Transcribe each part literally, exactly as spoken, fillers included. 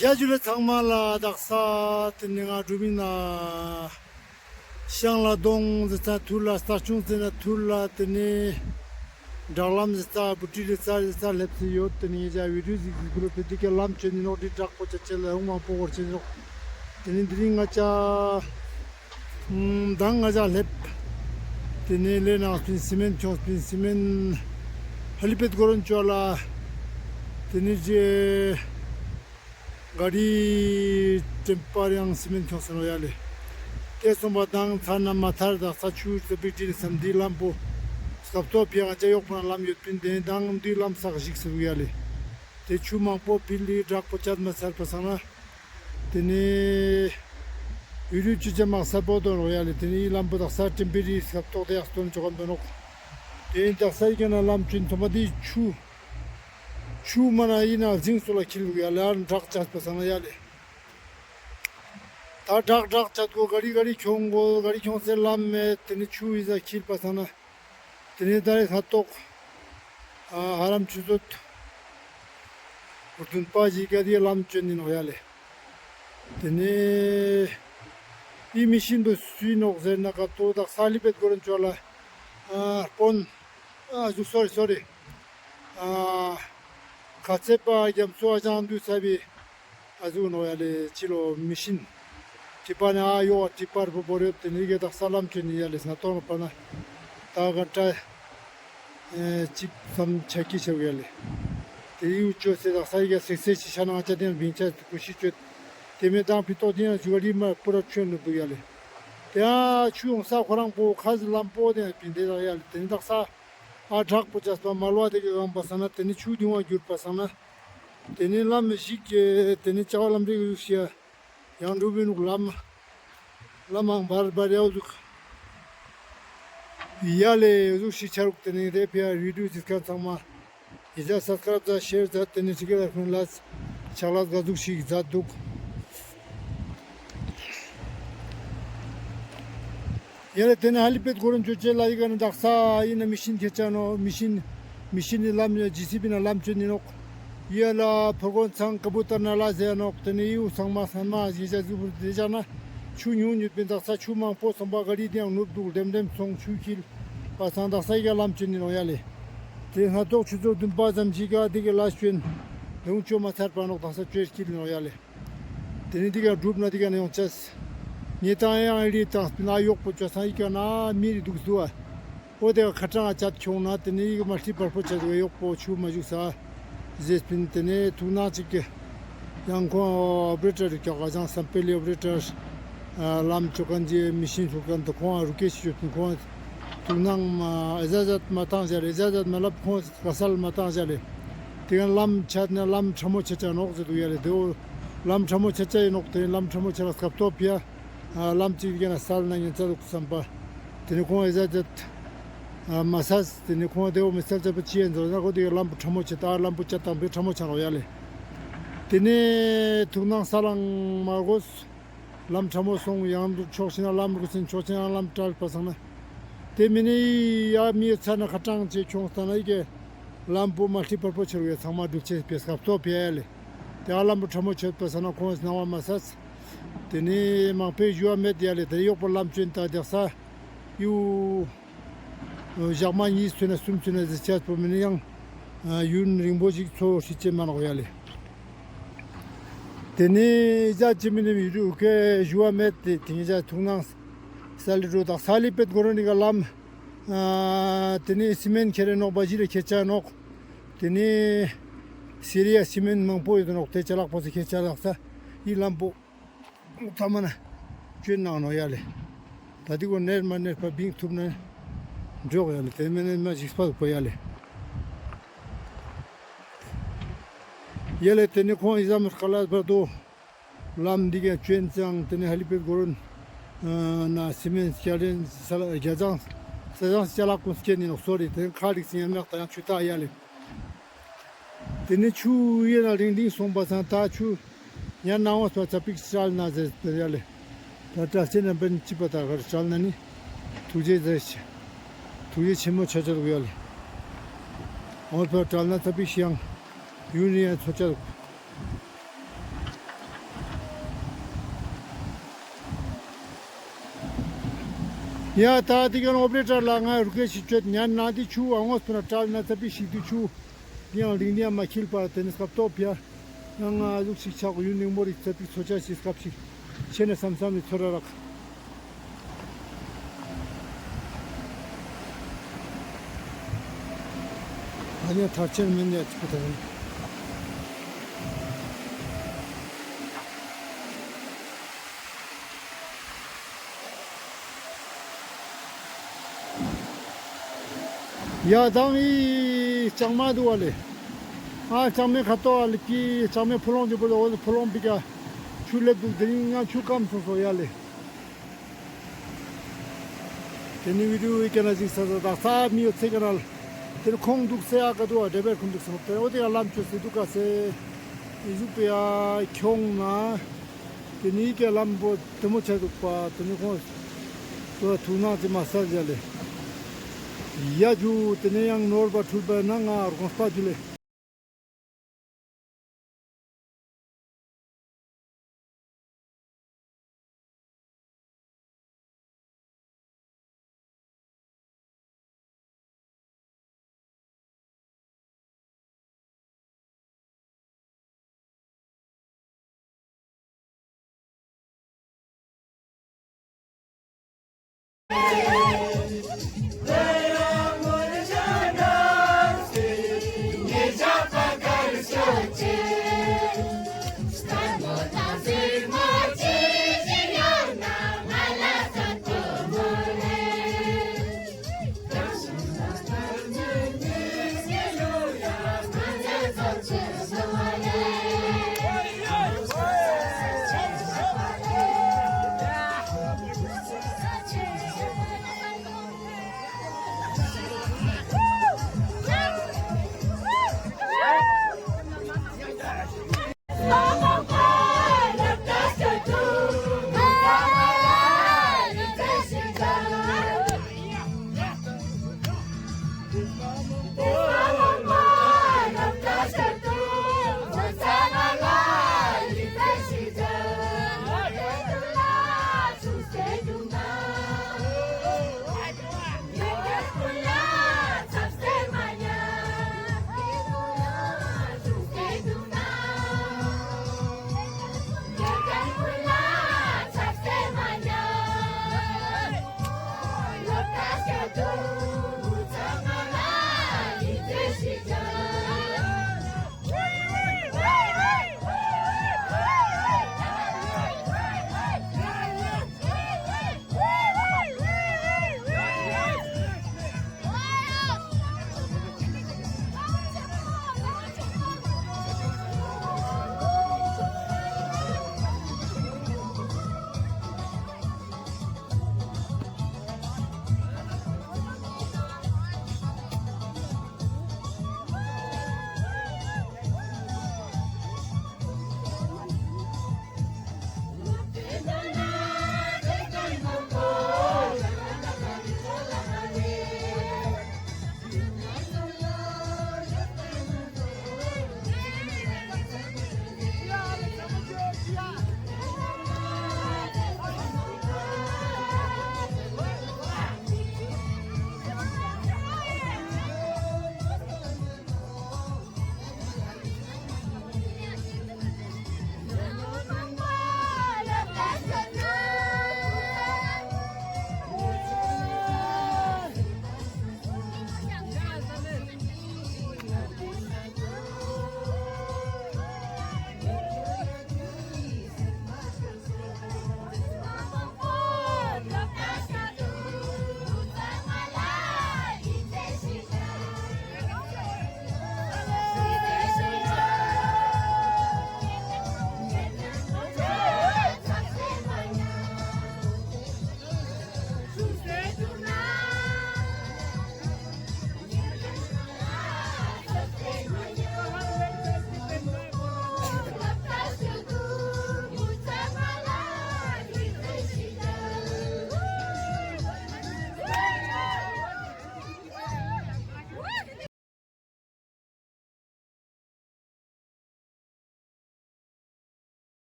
ཡ་ཇུ་ལེ་ཚང་མ་ལ། དག་ས་ཏེ་ནེ་ང་གྲུབ་མིན་ན་ཤང་ལ་གདོང་ཟེར་ཚ་ཐུར་ལ་སྟག་ཆུང་ཟེར་ན་ཐུར་ལ་ཏེ་ནེ་བྲག་ལམ་ཟེར་ཚ་བུ་ཏི་ལེ་ཚ་ཟེར་ཚ་ལེབ་སེ་ཡོད། ཏེ་ནེ་ཡ་ཇ་བི་ཌིའོ་ཟིག་ཟིག་གུ་རུ་ཕེ་ཏི་ཀེ་ལམ་ཆེན་ནི་ནོག་ཏེ་དྲག་པོ་ཆ་ཆེ་ལ་ཧུང་མང་པོ་གོར་ཆེན་ནོག། ཏེ་ནེ་དེ་རིང་ང་ཅ་མདང་ང་ཅ་ལེབ། ཏེ་ནེ་ལེ་ནང་སྤིན་སི་མེན་ཁྱོང་སྤིན་སི་མེན་ཧ་ལི་པེད་གོ་རོན་ཅོ་ལ། ཏེ་ནེ་ཇེ་ག་རི་ཏེམ་པར་ཡང་སི་མེན་ཁྱོང་སེ་ནོག་ཡ་ལེ། ཏེ་སོང་པ་དང་ཚ་ན་མ་ཐར་དག་ས་ཆུ་ཙ་པིག་ཏིན་སམ་འདི་ལམ་པོ་སྐབས་ཐོག་ཕི་ང་ཅ་ཡོག་པ་ན་ལམ་ཡོད་པིན། ཏེ་ནེ་དང་འདི་ལམ་སག་ཞིག་སེ་ཡ་ལེ། ཏེ་ཆུ་མང་པོ་ཕི་ལི་དྲག་པོ་ཆད་མ་ཚར་པ་སང་ན། ཏེ་ནེ་ཡུ་རུ་ཅུ་ཅ་མག་ས་པོ་དོ་ནོག་ཡ་ལེ། ཏེ་ནེ་ལམ་པོ་དག་ས་ཏེམ་པེ་རི་སྐབས་ཐོག་ཏེ་ཡག་སྟོན་ཅོ་གམ་དོ་ནོག། ཏེ་དག་ས་ཡི་ཀ་ན་ལམ་ཆུན་ཐོ་མ་ཏེ་ཆུ་ཆུ་མ་ན་ཡིན་ན་ཟིང་སུ་ལ་ཁྱིལ་ཡ་ལེ། ཨ་དྲག་ཆད་པ་སང་ན་ཡ་ལེ། ད་དྲག་དྲག་ཆད་གོ་ག་རི་ག་རི་ཁྱོང་གོ་ག་རི་ཁྱོང་སེ་ལམ་མེད། ཏེ་ནེ་ཆུ་ཡི་ཟ་ཁྱིལ་པ་སང་ན། ཏེ་ནེ་ད་རེ་ཁ་ཐོག་ཨ་ཧ་རམ་ཆུ་ཚོད་ཨུར་དུན་པ་ཞིག་ག་དེ་ལམ་ཆེན་ནི་ནོག་ཡ་ལེ། ཏེ་ནེ་ཨི་མི་ཤིན་པོ་སུའི་ནོག་ཟེར་ན་ཀ་ཏོ་དག་ས་ལི་པེད་གོ་རོན་ཅོ་ལ་ཨ་སྤོན་ཨ་ཟུག་སོ་རི་སོ་རི་ཨ་ཁ་ཚེ་པ་རྒྱ་མཚོ་ཨ་ཅང་དུ་ཚ་བི་ཨ་ཟུག་ནོག་ཡ་ལེ། ཅི་ལོ་མི་ཤིན། ཏི་པ་ནི་ཨ་ཡོ་ཏི་པར་པོ་བོར་ཡོད། ཏེ་ནེ་གེ་དག་ས་ལམ་ཆེན་ནི་ཡ་ལེ། སྣ་ཏོང་པ་ན་ད་ག་ཏྲ་ཅིག་ཙམ་ཆ་ཀི་ཆ་བུ་ཡ་ལེ། ཏེ་ཡུ་ཅོ་སེ་དག་ས་ཡི་ག་སེག་སེ་ཅི་ཆ་ན་ང་ཅ་ཏེ་ན་བིང་ཆ་ཀུ་ཤི་ཅོད། ཏེ་མེ་དང་ཕི་ཏོག་ཏེ་ན་ཞུ་ག་རི་མ་པུ་ར་ཆོན་ནུ་དུ་ཡ་ལེ། ཏེ་ཨ་ཆུ་ཡོང་ས་ཁོ་རང་པོ་ཁ་ཟི་ལམ་པོ་ཏེ་ན་བིང་ཏེ་དག་ཡ་ལེ། ཏེ་ནེ་དག་ས་ཨ་དྲག་པོ་ཆད་པ་མལ་བ་ཏེ་གེ་གང་པ་སང་ན་ཏེ་ནེ་ཆུ་དུང་བ་གྱུར་པ་སང་ན། ཏེ་ནེ་ལམ་ཞིག་གི་ཏེ་ནེ་ཅ་བ་ལམ་རིག་ཞིག་ཡ་ཡང་འགྲུབ་བི་ནུག་ལམ། ལམ་མང་བར་བར་ཡའོ་ཟུག་ཡ་ལེ་ཟུག་ཞིག་ཆ་རུག། ཏེ་ནེ་རེ་ཕི་ཡ་རི་ཌུ་ཟིག་ཁན་ཚང་མ་ཡི་ཟ་སབ་སི་ཀ་རབ་ཛད་ཤེར་ཛད། ཏེ་ནེ་ཅི་གེ་ལ་ཁུན་ལ་ཆག་ལ་ག་ཟུག་ཞིག་ཛད་དུག། ཡ་ལེ་ཏེ་ནེ་ཧ་ལི་པེད་གོ་རོན་ཅོ་ཅེ་ལ་ཡི་ག་ནེ་དག་ས་ཡིན་ན་མི་ཤིན་ཁྱེར་ཆ་ནོག། མི་ཤིན་མི་ཤིན་ནི་ལམ་ཇི་སི་བི་ན་ལམ་ཆེན་ནི་ནོག། ཡ་ལ་ཕོར་གོན་ཚང་ཀ་བུ་ཏར་ན་ལ་ཟེར་ནོག། ཏེ་ནེ་ཡུ་ཚང་མ་སན་མ་ཡི་ཟ་ཟུ་བུར་ཏེ་ཆ་ན་ཆུ་ཉུང་ཉུང་པིན། དག་ས་ཆུ་མང་པོ་སོང་པ་ག་རི་ཏེ་ཡང་ནུབ་དུག། ལྡེམ་ལྡེམ་སོང་ཆུ་ཁྱིལ་པ་སང་དག་ས་ཡི་ག་ལམ་ཆེན་ནི་ནོག་ཡ་ལེ། ཏེ་སྣ་ཏོག་ཆུ་ཚོད་བདུན་པ་ཙམ་ཞིག་ག་ཏེ་གེ་ལ་ཆོན་ལུང་ཅོ་མ་ཚར་པ་ནོག། དག་ས་ཆོས་ཁྱིལ་ནོག་ཡ་ལེ། ཏེ་ནེ་ཏེ་ག་གྲུབ་ན་ཏེ་ག་ནེ་ཡོང་ཅེས། ངེ་ཏང་ཡང་རི་དང་སྤིན་ཨ་ཡོག་པོ་ཅོ་སང་ཡི་ག་ན་མི་རི་དུག་སུ་ཨ། འོ་ཏེ་ག་ཁ་ཏང་ཨ་ཅད་ཁྱོང་ན་ཏེ་ནེ་ཡི་ག་མ་ལྟི་བར་པོ་ཅད་དུག། ཡོག་པོ་ཆུ་མ་ཞུགས་ས་ཟེར་སྤིན། ཏེ་ནེ་ཐུག་ནང་ཅིག་གི་ཡང་ཁོང་ཨོ་པ་རེ་ཊར་རི་ཀྱག་ག་ཅང་སམ་པེ་ལི་ཨོ་པ་རེ་ཊར་ལམ་ཅོ་ཁན་ཅི་མི་ཤིན་ཅོ་ཁན་ཏེ་ཁོང་རུ་ཀེ་ཤི་ཅོ་སྤིན། ཁོང་ཐུག་ནང་མ་ཨེ་ཛ་ཛད་མ་ཏང་ཞལ་ཨེ་ཛ་ཛད་མ་ལབ་ཁོང་ག་སལ་མ་ཏང་ཞལ་ལེ། ཏེ་ག་ལམ་ཆད་ན་ལམ་ཕྲ་མོ་ཆ་ཆ་ནོག་ཟེར་དུག་ཡ་ལེ། ཏེ་བོ་ལམ་ཕྲ་མོ་ཆ་ཆ་ཡིན་ནོག། ཏེ་ལམ་ཕྲ་མོ་ཆ་ལ་སྐབས་ཐོག་ཕི་ཡ་ལམ་ཅིག་གི་ན་སལ་ན་ཉན་ཆ་དུག་སམ་པ། ཏེ་ནེ་ཁོང་ཨེ་ཛ་ཛད་མ་སལ། ཏེ་ནེ་ཁོང་ཏེ་བོ་མི་སལ་ཆ་པ་ཅི་ཡིན་ཟེར་ན་ཁོ་ཏེ་ལམ་ཕྲ་མོ་ཆ་ད་ལམ་པོ་ཆ་དང་པེ་ཕྲ་མོ་ཆ་ནོག་ཡ་ལེ། ཏེ་ནེ་ཐུག་ནང་ས་ལང་མ་གོས། ལམ་ཕྲ་མོ་སོང་ཡང་ཕྱོགས་ཤིག་ན་ལམ་རུ་སིན་ཕྱོགས་ཤིག་ན་ལམ་བྲལ་པ་སང་ན། ཏེ་མི་ནེ་ཡ་མི་ཚ་ན་ཁ་ཏང་ཅེ་ཁྱོང་སྟ་ན་ཡི་གེ་ལམ་པོ་མ་ལྟི་བར་པོ་ཆེར་བའི་ཚང་མ་སྒྲུབ་ཆེ་པེ་སྐབས་ཐོག་ཕི་ཡ་ལེ། ཏེ་ཨ་ལམ་པོ་ཕྲ་མོ་ཆེར་པ་སང་ན་ཁོང་སྣང་བ་མ་སད། ཏེ་ནེ་མང་པོའི་ཞུ་བ་མེད་ཡ་ལེ། ཏེ་ཡོག་པོ་ལམ་ཆེན་ད་རྒྱག་ས་ཡུ། ཞག་མ་གཉིས་ཚུན་ན་གསུམ་ཚུན་ན་ཟེར་ཆ་པོ་མི་ནེ་ཡང་ཡུན་རིང་པོ་ཞིག་འཚོ་ཤི་ཅེ་མ་ནོག་ཡ་ལེ། ཏེ་ནེ་ཡི་ཟ་ཅི་མི་ནེ་ཡུ་རུ་ཀེ་ཞུ་བ་མེད། ཏེ་ཏེ་ནེ་ཡི་ཟ་ཐུག་ནང་ས་ལི་རུ་དག་ས་ལི་པེད་གོ་རོན་ནི་ག་ལམ་ཨ་ཏེ་ནེ་སི་མེན་ཁྱེར་རེ་ནོག་པ་ཞིག་ལ་ཁྱེར་ཆ་ནོག། ཏེ་ནེ་སི་རི་ཡ་སི་མེན་མང་པོ་ཡོད་ནོག། ཏེ་ཅ་ལག་པོ་སི་ཁྱེར་ཆ་ལག་ས་ཡི་ལམ་པོ། ཐ་མ་ན་ཅོན་ནང་ནོག་ཡ་ལེ། ད་ཏེ་གོ་ནེར་མ་ནེར་པ་བིང་ཐུབ་ན་འཇོག་ཡ་ལེ། ཏེ་མེ་ནེ་མ་ཞིག་སྤ་དུག་པ་ཡ་ལེ། ཡ་ལེ་ཏེ་ནེ་ཁོང་ཡི་ཟ་མི་ཀ་ལ་བར་དོ་ལམ་འདི་ག་ཅོན་ཙང་ཏེ་ནེ་ཧ་ལི་པེད་གོ་རོན་ན་སི་མེན་སྐྱ་རེན་ས་ལ་རྒྱ་ཅང་ས་ཅང་ཅ་ལག་ཀུན་སྐྱེ་ནི་ནོག་སོ་རི། ཏེ་ཁ་རིག་སིང་ཡ་མེག་ད་ཡང་ཆུ་ད་ཡ་ལེ། ཏེ་ནེ་ཆུ་ཡེ་ན་རིང་རིང་སོང་པ་སང་ད་ཆུ་ཉ་ནང་བ་སོ་ཙ་པིག་ཅལ་ན་ཟེར་ཏེ་ཡ་ལེ། ད་ད་ཅེ་ན་བེན་ཅི་པ་ད་གར་ཅལ་ན་ནི་ཐུགས་རྗེ་ཟེར་ཆེ། ཐུགས་རྗེ་ཆེན་མོ་ཆ་ཆ་དུག་ཡ་ལེ། འོ་ད་ཅལ་ན་ཙ་པིག་ཤིག་ཡང་ཡུན་རིང་ཡང་ཚོ་ཆ་དུག། ཡ་ད་དེ་ག་ནོ་ཨོ་པ་རེ་ཊར་ལ་ང་རུ་ཀེ་ཤི་ཆོད་ཉན་ན་དེ་ཆུ་ཨ་ངོས་པོ་ན་ཀྲལ་ན་ཚ་པི་ཤིག་དུ་ཆུ། དེ་ཡང་རིང་དེ་ཡང་མ་ཁིལ་པར་དེ་ནི་སྐབས་ཏོ་ཕི་ཡ། ཡང་ང་ཟུག་ཤིག་ཆག་གོ་ཡུན་རིང་མོ་རིག་ཚ་པི་ཚོ་ཆ་ཤི་སྐབས་ཤིག་ཆེ་ནས་སམ་སམ་ནི་ཚོ་ར་རག་ཨ་ནི་ཐར་ཆེན་མིན་ནས་ཚུགས་ཐུབ། ཡ་དང་ཨི་ལྕང་མ་འདུག་བ་ལེ། ཨ་ལྕང་མའི་ཁ་ཏོ་ཨ་ལེ་ཀི་ལྕང་མའི་ཕུ་ལོང་འདི་པོ་ལོ་ཕུ་ལོང་པི་ཀ་ཆུ་ལེབ་འདུག་དེ་རིང་ང་ཆུ་སྐམ་སོང་སོ་ཡ་ལེ། དེ་ནི་བི་ཌིའོ་ཡི་ཀ་ན་ཅིག་ས་ས་དག་ས་མི་ཡོད་ཚེ་ཀ་ན་ལ། དེར་ཁོང་འདུག་སེ་ཨ་ཀ་འདུག་ཨ་འདྲེ་བེར་ཁོང་འདུག་སེ་ནོག་དེ་འོ་དེ་ཡ་ལམ་ཆོད་སེ་འདུག་ག་སེ། ཨི་ཟུག་པེ་ཡ་ཁྱོང་ན། དེ་ནི་ཀ་ལམ་པོ་དེ་མོ་ཆ་འདུག་པ་དེ་ནི་ཁོང་དོ་ཐུག་ན་ཅི་མ་ས་ཟེར་ལེ། ཡ་ཇུ་དེ་ནི་ཡང་ནོར་བ་འཁྲུལ་པ་ན་ང་རྒོང་སྤ་ཇུ་ལེ།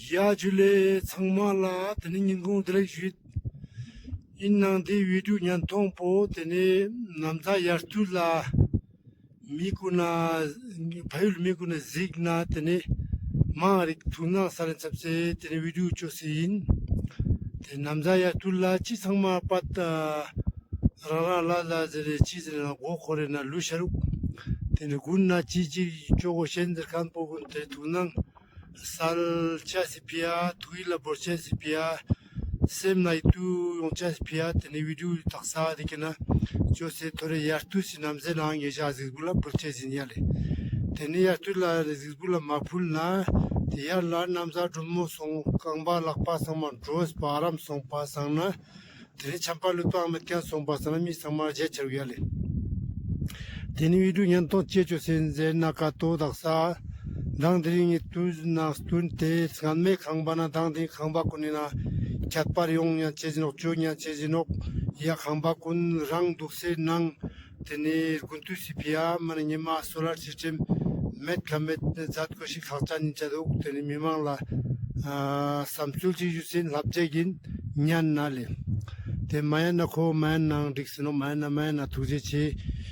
ཡ་ཇུ་ལེ་ཚང་མ་ལ། དེ་ནི་ཉིན་གུང་བདེ་ལེགས་ཞུ། ཨིན་ནའང་དེ་བི་ཌིའོ་ཉན་ཐོང་པོ་དེ་ནེ་ནམ་ཟླ་ཡར་དུས་ལ་མི་གུན་ན་ཕ་ཡུལ་མི་གུན་ན་གཟིགས་ན་དེ་ནེ་མང་རིག་ཐུག་ནང་ས་ལེན་ཚབ་སེ་དེ་ནེ་བི་ཌིའོ་ཅོས་སེ་ཨིན། དེ་ནམ་ཟླ་ཡར་དུས་ལ་ཅི་ཚང་མ་པད་རང་རང་ལ་ལ་ཟེར་རེ་ཅི་ཟེར་ན་མགོ་འཁོར་རེ་ན་ལུས་ཤ་རུག་དེ་ནེ་གུན་ན་ཅི་ཅི་ཅོ་གོ་ཤེན་ཟེར་ཁན་པོ་གུན་དེ་ཐུག་ནང་སལ་ཅེས་སི་ཕི་ཡ་ཐུགས་ཡིད་ལ་བོར་ཅེས་སི་ཕི་ཡ་སེམས་ནང་ཡིད་དུ་ཡོང་ཅེས་སི་ཕི་ཡ་དེ་ནེ་བི་ཌིའོ་དག་ས་དེ་ཀེ་ན་ཅོས་སེ་ཐོ་རེ་ཡར་དུས་སི་ནམ་ཟླ་ནང་ངེ་ཞག་གཟིགས་འབུལ་ལ་ཕུལ་ཅེས་ཨིན་ཡ་ལེ། དེ་ནེ་ཡར་དུས་ལ་གཟིགས་འབུལ་ལ་མ་ཕུལ་ན་དེ་ཡར་ལ་ནམ་ཟླ་སྒྲོལ་མོ་སོང་རྐང་པ་ལག་པ་ཚང་མ་འགྲོས་པ་ཨ་རམ་སོང་པ་སང་ན་དེ་ནེ་ཆམ་པ་ལུད་པའང་མེད་ཁན་སོང་པ་སང་ན་མི་ཚང་མ་རྗེད་ཆ་རུག་ཡ་ལེ། དེ་ནེ་བི་ཌིའོ་ཉན་ཐོང་ཅི་ཅོས་སེ་ཨིན་ཟེར་ན་ཀ་ཏོ་དག་ས་མདང་དེ་རིང་ངི་དུས་ནང་སྟུན་ཏེ་སྔན་མའི་ཁང་པ་ན་མདང་དེ་ཁང་པ་གུན་ནི་ན་ཁྱད་པར་ཡོང་ཉན་ཅེས་ཨིན་ནོག་ཅོ་ཉན་ཅེས་ཨིན་ནོག་ཡ་ཁང་པ་གུན་རང་དུག་སེ་ནང་དེ་ནེ་དགུན་དུས་སི་ཕི་ཡ་མ་ནེ་ཉི་མ་སོ་ལར་སིས་ཊེམ་མེད་ཁ་མེད་མཛད་དགོས་ཤིག་ཁག་ཅན་ཨིན་ཆ་དུག་དེ་ནེ་མི་མང་ལ་ཨ་སམ་ཚུལ་ཅིག་ཞུས་སེ་ལབ་ཅེས་ཨིན་ཉན་ན་ལེ། དེ་མ་ཡན་ན་ཁོ་མ་ཡན་ནའང་འགྲིག་སེ་ནོག་མ་ཡན་ན་མ་ཡན་ན་ཐུགས་རྗེ་ཆེ་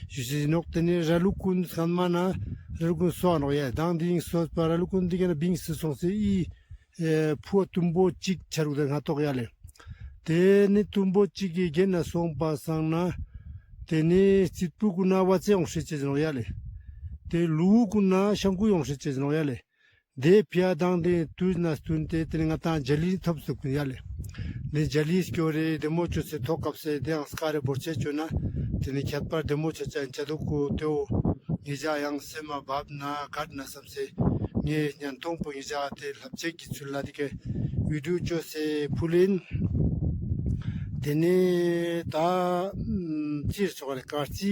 ཞུས་སེ་ཨིན་ནོག་དེ་ནེ་ར་ལུག་གུན་སྔན་མ་ན་ར་ལུག་གུན་སོ་ནོག་ཡ་མདང་དེ་རིང་སོས་པ་ར་ལུག་གུན་དེ་ཀེ་ན་བིངས་སེ་སོང་སེ་ཨི་ཨེ་ཕུ་བ་དུམ་བོ་ཅིག་ཆ་རུག་དེ་སྔ་ཏོག་ཡ་ལེ། དེ་ནེ་དུམ་བོ་ཅིག་གི་གེ་ན་སོང་པ་སང་ན་དེ་ནེ་རྩིད་པུ་གུན་ན་བ་ཙེ་ཡོང་ཤེས་ཅེས་ཨིན་ནོག་ཡ་ལེ། དེ་ལུ་གུན་ན་ཤང་ཀུ་ཡོང་ཤེས་ཅེས་ཨིན་ནོག་ཡ་ལེ། དེ་ཕི་ཡ་མདང་དེ་དུས་ནེ་སྟུན་ཏེ་དེ་ནེ་ང་དང་ཇ་ལི་ཐོབ་སུ་གུན་ཡ་ལེ། དེ་ཇ་ལི་སྐྱོ་རེ་བདེ་མོ་ཅོས་སེ་ཐོག་སྐབས་སེ་དེའང་སྐ་རེ་བོར་ཆེ་ཅོ་ན་དེ་ནེ་ཁྱད་པར་བདེ་མོ་ཆ་ཆ་ཨིན་ཆ་དུག་གོ། དེའོ་ངེ་ཞག་ཡང་སེམས་མ་བབ་ན་གད་ན་སམ་སེ་ངེ་ཉན་ཐོང་པོ་ངེ་ཞག་དེ་ལབ་ཅེས་ཀྱི་ཚུལ་ལ་དེ་ཀེ་བི་ཌིའོ་ཅོས་སེ་ཕུལ་ཨིན། དེ་ནེ་ད་ཨམ་ཅི་ཟེར་ཆོག་རེ་དཀར་རྩི་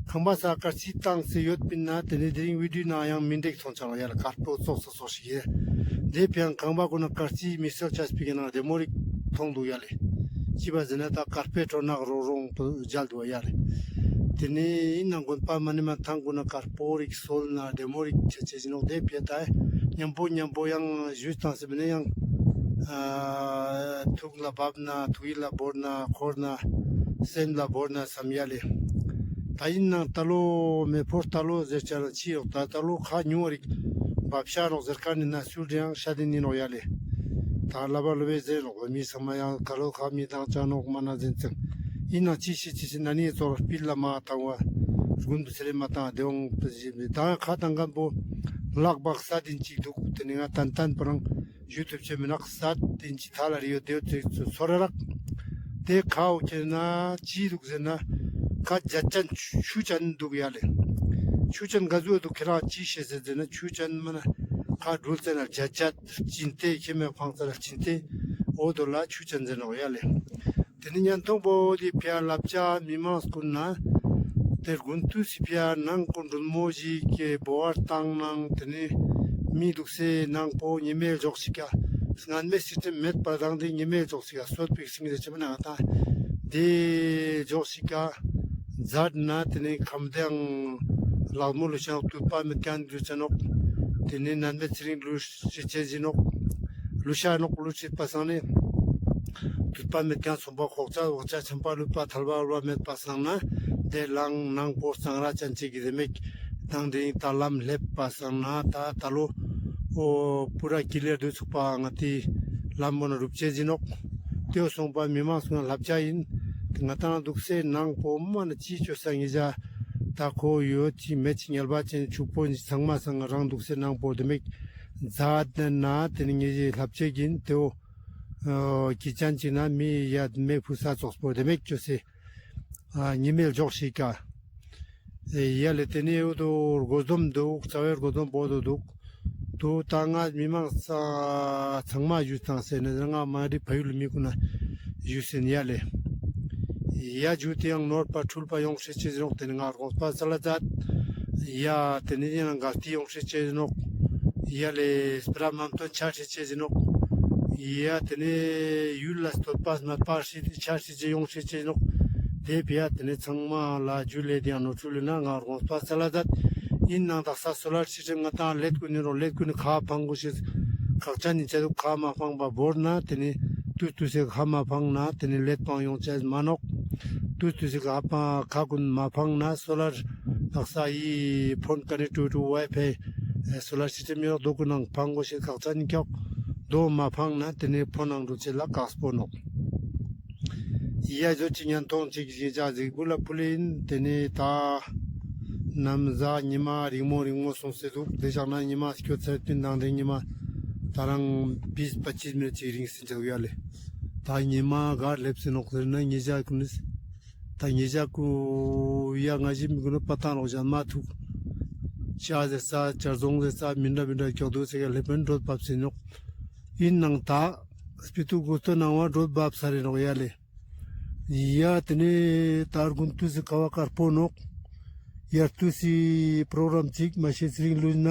ཁང་པ་ས་དཀར་རྩི་བཏང་སེ་ཡོད་པིན་ན་དེ་ནེ་དེ་རིང་བི་ཌིའོ་ནང་ཡང་མི་འགྲིག་ཐོང་ཆ་ལ་ཡ་ལ་དཀར་པོ་ཙོགས་སོ་སོ་ཞིག་ཡེ། དེ་ཕི་ཡང་ཁང་པ་གུན་ན་དཀར་རྩི་མི་སེལ་ཆ་སྤི་གེ་ནང་བདེ་མོ་རིག་ཐོང་དུག་ཡ་ལེ། ཅི་བ་ཟེར་ན་ད་དཀར་པོའི་ཁྲོད་ནག་རོག་རོག་ཏུ་མཇལ་དུག་ཡ་ལེ། དེ་ནེ་ཨིན་ན་དགོན་པ་མ་ནེ་མ་ཐང་གུན་ན་དཀར་པོ་རིག་སོལ་ན་བདེ་མོ་རིག་ཆ་ཆེས་ཨིན་ནོག་དེ་ཕི་ཡ་ད་ཉམ་པོ་ཉམ་པོ་ཡང་ཞུས་བཏང་སེ་མ་ནེ་ཡང་ཨ་ཐུགས་ལ་བབ་ན་ཐུགས་ཡིད་ལ་བོར་ན་འཁོར་ན་སེམས་ལ་བོར་ན་སམ་ཡ་ལེ། ད་ཨིན་ནའང་ད་ལོ་མེ་ཕོར་ད་ལོ་ཟེར་ཆ་ན་ཅི་ཡོག་ད་ད་ལོ་ཁ་ཉུང་བ་རིག་བབ་ཤ་ནོག་ཟེར་ཁན་ནི་ན་སུལ་རེའང་ཤ་དེ་ནི་ནོག་ཡ་ལེ། ད་ལ་བ་ལོ་བེ་ཟེར་ནོག་མི་ཚང་མ་ཡང་ད་ལོ་ཁ་མི་དང་ཅ་ནོག་མ་ན་ཟེར་ཙང་ཨིན་ན་ཅི་ཤི་ཅི་ཤི་ན་ནི་ཙོག་སྤིལ་ལ་མ་བཏང་བ་དགུན་དུ་ཚེ་རེ་མ་བཏང་བདེ་འོང་པ་ཞིག་མི་ད་ཁ་བཏང་ཁན་པོ་ལག་པ་ས་དེན་ཅིག་དུག་དེ་ནི་ང་ཏན་ཏན་པོ་རང་ཡུ་ཊུབ་ཆེ་མི་ནག་ས་དེན་ཅིག་ཐ་ལ་རི་ཡོད་དེ་ཚོ་ར་རག་དེ་ཁའོ་ཁྱེར་ན་ཅི་དུག་ཟེར་ན་ཁ་ཇ་ཅན་ཆུ་ཅན་དུག་ཡ་ལེ། ཆུ་ཅན་ག་ཟུག་དུག་ཁྱེ་རང་ཅི་ཤེས་ཟེར་ཟེར་ན་ཆུ་ཅན་མ་ན་ཁ་འགྲུལ་ཟེར་ན་ཇ་ཅད་ཅིན་ཏེ་ཁྱེ་མེ་ཕང་ཙ་ལ་ཅིན་ཏེ་འོ་དོ་ལ་ཆུ་ཅན་ཟེར་ནོག་ཡ་ལེ། དེ་ནི་ཉན་ཐོང་པོ་དེ་ཕི་ཡ་ལབ་ཅ་མི་མང་སྐུ་ན་དེ་དགུན་དུས་སི་ཕི་ཡ་ནང་ཀུན་རུལ་མོ་ཞིག་གི་བོ་བར་བཏང་ནང་དེ་ནི་མི་དུག་སེ་ནང་པོ་ཉི་མའི་ལྗོགས་ཤིག་ག་སྔན་མའི་སིས་ཊེམ་མེད་པ་དང་དེ་ཉི་མའི་ལྗོགས་ཤིག་ག་སོད་པིག་སིང་རེ་ཆེ་མ་ན་ང་དང་དེ་ལྗོགས་ཤིག་ག་མཛད་ན་དེ་ནི་ཁམས་དེའང་ལག་མོ་ལུ་ཆ་ནོག་དུད་པ་མེད་ཁན་ལུ་ཆ་ནོག་དེ་ནི་ནན་མེད་ཚེ་རིང་ལུ་ཤི་ཆེ་ཟིན་ནོག་ལུ་ཤ་ནོག་ལུ་ཆིད་པ་སང་ནི་དུད་པ་མེད་ཁན་སོང་པ་ཁོག་ཅ་འོག་ཅ་ཆམ་པ་ལུད་པ་ཐལ་བ་ལུ་བ་མེད་པ་སང་ན་དེ་ལང་ནང་པོ་གཙང་ར་ཅན་ཅིག་གི་དེ་མེད་དང་དེ་ད་ལམ་སླེབས་པ་སང་ན་ད་ད་ལོ་འོ་པུ་ར་ཀི་ལེར་དུ་ཚུགས་པ་ང་དེ་ལམ་པོ་ན་རུབ་ཆེ་ཟིན་ནོག་དེའོ་སོང་པ་མི་མང་སུ་ན་ལབ་ཅ་ཨིན། དེ་ང་དང་དུག་སེ་ནང་པོ་མ་ན་ཅི་ཅོ་ས་ངེ་ཞག་ད་ཁོ་ཡོད་ཅི་མེད་ཅི་ཉལ་བ་ཅན་ཕྱུག་པོ་ཚང་མ་སང་རང་དུག་སེ་ནང་པོ་དེ་མེད་མཛད་ན་དེ་ནི་ངེ་ཞེ་ལབ་ཅེས་ཨིན། དེའོ་ཨ་ཀི་ཅན་ཅིག་ན་མི་ཡ་མེ་ཕུ་ས་ཙོགས་པོ་དེ་མེད་ཅོས་སེ་ཨ་ཉི་མའི་ལྗོགས་ཤིག་ག་ཡ་ལེ། དེ་ནི་འོ་དོ་སྒོ་འཛོམས་དུག་རྩ་བའི་སྒོ་འཛོམས་པོ་དོ་དུག་དུ་ད་ང་མི་མང་ཚང་མ་ཞུས་ཏང་སེ་ནི་ང་མ་རི་ཕ་ཡུལ་མི་གུན་ན་ཞུས་སེ་ནི་ཡ་ལེ། ཡ་ཇུ་ཏེ་ཡང་ནོར་པ་འཁྲུལ་པ་ཡོང་ཤེས་ཅེས་ནོག་དེ་ནི་ང་དགོངས་པ་སལ་ཛད། ཡ་དེ་ནི་ཡང་གལ་ཏེ་ཡོང་ཤེས་ཅེས་ནོག་ཡ་ལེ་སྤེ་ར་མམ་ཏོན་ཆ་ཤེས་ཅེས་ནོག་ཡ་དེ་ནི་ཡུལ་ལ་སྟོད་པ་སྨད་པ་ཤེས་ཆ་ཤེས་ཅེས་ཡོང་ཤེས་ཅེས་ནོག་དེ་ཕི་ཡ་དེ་ནི་ཚང་མ་ལ་ཇུ་ལེ་དེ་ཡང་ནོར་འཁྲུལ་ལེ་ན་ང་དགོངས་པ་སལ་ཛད། ཨིན་ནང་དག་ས་སོ་ལར་སིས་ཊེམ་ང་དང་ལེད་གུན་ནི་རོ་ལེད་གུན་ནི་ཁ་ཕང་གོ་ཤེས་ཁག་ཅན་ནི་ཆ་དུག་ཁ་མ་ཕང་པ་བོར་ན་དེ་ནི་ ཏུས་ཏུས་སི་ཁ་མ་ཕང་ན་ཏེ་ནེ་ལེད་པང་ཡོང་ཅེས་མ་ནོག། ཏུས་ཏུས་སི་ཁ་པ་ཁ་ཀུན་མ་ཕང་ན་སོ་ལར་དག་ས་ཡི་ཕོན་ཀ་ནེག་ཊི་བི་ཊི་ཝའི་ཕའི་སོ་ལར་སིས་ཊེམ་ཡོད་དོ་ཀུན་ནང་ཕང་གོས་ཤེས་ཁག་ཅན་ཀྱོག། དོ་མ་ཕང་ན་ཏེ་ནེ་ཕོན་ནང་འགྲོ་ཅེས་ལ་ཁག་པོ་ནོག། ཡ་ཇོ་ཅིག་ཉན་ཐོང་ཅིག་ཞིག་ཅ་ཟིག་བུ་ལ་ཕུལ་ཨིན། ཏེ་ནེ་ད་ནམ་ཟ་ཉི་མ་རིང་མོ་རིང་མོ་སོང་སེ་དུག། ཏེ་ཞག་ན་ཉི་མ་སྐྱོད་ཚར་པིན་དང་ཏེ་ཉི་མ་ད་རང་བིས་པ་ཅིས་མི་ནཊ་ཅིག་རིང་སེ་ཆགས་ཡོད་ལེ། ད་ཉི་མ་ག་ལེབ་སེ་ནོག་ཟེར་ན་ཉེ་ཞ་ཀུན་ནི་ད་ཉེ་ཞ་ཀུ་ཡ་ང་ཞི་མི་ཀུན་ནི་པ་ཏང་རོག་ཞན་མ་ཐུག། ཅ་ཟེར་ས་ཅར་ཟོང་ཟེར་ས་མི་འདྲ་མི་འདྲ་ཀྱོག་དུག་ཟེར་ག་ལེབ་པིན་འགྲོ་བབས་སེ་ནོག། ཨིན་ནང་ད་སྤི་ཏུ་གུ་སྟོད་ནང་བ་འགྲོ་བབས་ས་རེ་ནོག་ཡ་ལེ། ཡ་ཏེ་ནེ་ད་རྒུན་ཏུས་སི་ཁ་བ་དཀར་པོ་ནོག། ཡར་ཏུས་སི་པྲོག་རམ་ཅིག་མ་ཤེས་སི་རིང་ལུས་ན་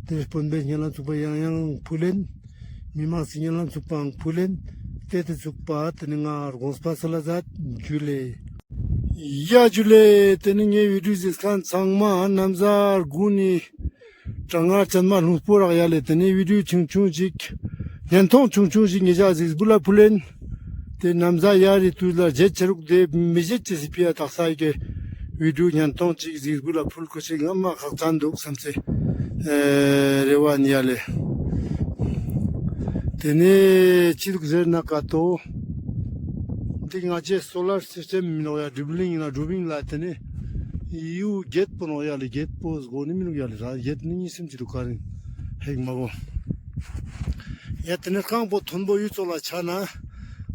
ཏེ་དཔོན་པོའི་སྙན་ལམ་ཚུགས་པ་ཡང་ཡང་ཕུལ་ཨིན། མི་མང་སི་སྙན་ལམ་ཚུགས་པའང་ཕུལ་ཨིན། ཏེ་ཏེ་ཚུགས་པ་ཏེ་ནེ་ང་དགོངས་པ་སལ་ལ་ཛད། ཇུ་ལེ། ཡ་ཇུ་ལེ། ཏེ་ནེ་ངའི་བི་ཌིའོ་ཟེར་ཁན་ཚང་མ་ནམ་ཟ་རྒུན་ནི་གྲང་ངར་ཅན་མ་ལྷུང་སྤོ་རག་ཡ་ལེ། ཏེ་ནེ་བི་ཌིའོ་ཆུང་ཆུང་ཞིག་ཉན་ཐོང་ཆུང་ཆུང་ཞིག་ཉེ་ཞ་ཟིག་བུ་ལ་ཕུལ་ཨིན། ཏེ་ནམ་ཟ་ཡ་རི་ཏུས་ལ་བརྗེད་ཆ་རུག་ཏེ་མི་བརྗེད་ཅེས་སི་ཕི་ཡ་དག་ས་ཡི་གེ་བི་ཌིའོ་ཉན་ཐོང་ཅིག་ཟིག་བུ་ལ་ཕུལ་གོས་ཤེས་ངམ་མ་ཁག་ཅན་དུག་སམ་སེ་ཨེ་རེ་བ་ཨིན་ཡ་ལེ། ཏེ་ནེ་ཅི་དུག་ཟེར་ན་ཀ་ཏོ། ཏེ་ང་ཅའི་སོ་ལར་སིས་ཊེམ་མི་ནོག་ཡ་ཌིབ་ལིང་ཨིན་ན་ཌིབ་ལིང་ལ་ཏེ་ནེ་ཡུ་གེད་པོ་ནོག་ཡ་ལེ། གེད་པོ་སྒོ་ནི་མི་ནོག་ཡ་ལེ། ར་གེད་ནི་ཉིས་སེམས་ཅི་དུག་ག་རིང་ཧེག་མ་གོ། ཡ་ཏེ་ནེ་རྐང་པོ་མཐོན་པོ་ཡུ་ཙོགས་ལ་ཆ་ན་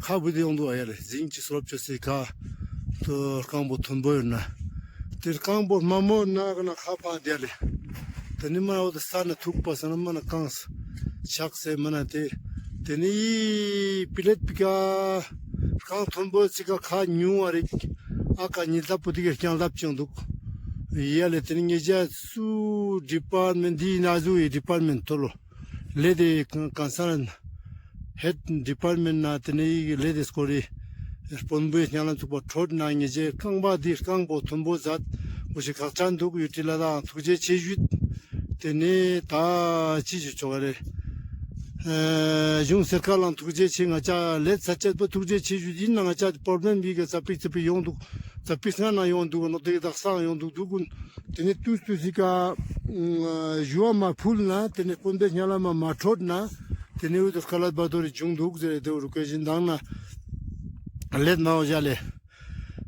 ཁ་བུད་དེ་ཡོང་དུག་ཡ་ལེ། ཟིང་ཅིག་སོ་ལབ་ཅོ་སེ་ཁ་ཏོ་རྐང་པོ་མཐོན་པོ་ཡོད་ན། ཏེ་རྐང་པོ་དམའ་མོ་ན་ག་ན་ཁ་ཕང་དེ་ལེ། ཏེ་ནེ་མ་འོ་ཏེ་ས་ན་ཐུག་པ་ས་ན་མ་ན་གངས་ཆགས་སེ་མ་ན་ཏེ། ཏེ་ནེ་ཡི་པི་ལེད་པི་ཀ་རྐང་མཐོན་པོ་ཅིག་ག་ཁ་ཉུང་བ་རིག་ཨ་ཀ་ཉིས་ལྡབ་པོ་ཏེ་གི་རྐྱང་ལྡབ་ཅིག་དུག་ཡ་ལེ། ཏེ་ནེ་ཉེ་ཞ་སུ་ཌི་པཱར་མེན་ཊ་འི་ན་ཟུ་ཡི་ཌི་པཱར་མེན་ཊ་ཐོ་ལོ། ལེ་ཏེ་ཀན་སརན་ཧེཌ་ཌི་པཱར་མེན་ཊ་ན་ཏེ་ནེ་ཡི་ལེ་ཏེ་སྐོར་རི་དཔོན་པོའི་སྙན་ལམ་ཚུགས་པ་ཕྲོད་ན་ཉེ་ཞའི་རྐང་པ་འི་རྐང་པོ་མཐོན་པོ་ཛད་གོས་ཤེས་ཁག་ཅན་དུག་ཡུ་ཊི་ལ་དང་ཐུགས་རྗེ་ཆེ་ཞུས། ཏེ་ནེ་ད་ཅི་ཞུ་ཆོག་ག་རེ། ཨེ་གཞུང་སར་ཀར་ལའང་ཐུགས་རྗེ་ཆེ། ང་ཅ་ལེད་ས་ཅད་པོ་ཐུགས་རྗེ་ཆེ་ཞུས། ཨིན་ན་ང་ཅ་པྲོབ་ལེམ་བི་ག་ཙ་པིག་ཙ་པིག་ཡོང་དུག། ཙ་པིག་སྔ་ན་ཡོང་དུག་ནོག། ཏེ་དག་ས་ཡོང་དུག་དུག་གུན། ཏེ་ནེ་ཏུས་ཏུས་སི་ཀ་ཞུ་བ་མ་ཕུལ་ན་ཏེ་ནེ་དཔོན་པོའི་སྙན་ལམ་མ་མ་ཕྲོད་ན་ཏེ་ནེ་འུ་ཏུ་ཀ་ལད་པ་ཏོ་རི་བྱུང་དུག་ཟེར་ཏེ་འུ་རུ་ཀེ་ཞིན་དང་ན་ལེད་མ་འོ་ཞ་ལེ།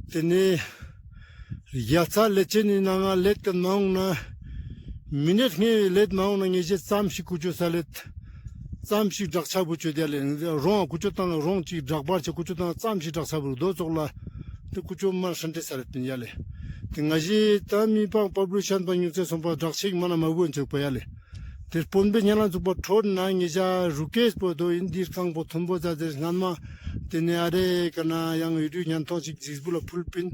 ཏེ་ནེ་ཡ་ཙ་ལེ་ཅེ་ནི་ན་ང་ལེད་ཀ་མ་འོང་ན་མི་ནེཊ་ལྔའི་ལེད་མ་འོང་ན་ཉེ་ཞའི་ཙམ་ཞིག་ཀུ་ཅོ་ས་ལེད། ཙམ་ཞིག་དྲག་ཆ་བུ་ཅོ་དེ་ལེ། རོང་ཀུ་ཅོ་ཏང་རོང་ཅིག་དྲག་པར་ཆ་ཀུ་ཅོ་ཏང་ཙམ་ཞིག་དྲག་ཆ་བུ་རུ་དོ་ཙོགས་ལ། ཏེ་ཀུ་ཅོ་མ་ཧྲན་ཏེ་ས་ལེད་པིན་ཡ་ལེ། ཏེ་ང་ཞི་ད་མི་པང་པ་བུ་ཤན་པ་ཉུང་ཚེ་སོང་པ་དྲག་ཆེག་མ་ན་མ་བུ་ཨན་ཆོག་པ་ཡ་ལེ། ཏེ་དཔོན་པོའི་སྙན་ལམ་ཚུགས་པ་ཕྲོད་ན་ཉེ་ཞ་རུ་ཀེས་པོ་དོ་ཨིན་འི་རྐང་པོ་མཐོན་པོ་ཛད་ཟེར་སྔན་མ། ཏེ་ནེ་ཨ་རེ་ཀ་ན་ཡང་ཡུ་ཊུབ་ཉན་ཐོང་ཞིག་ཟིགས་བུ་ལ་ཕུལ་པིན།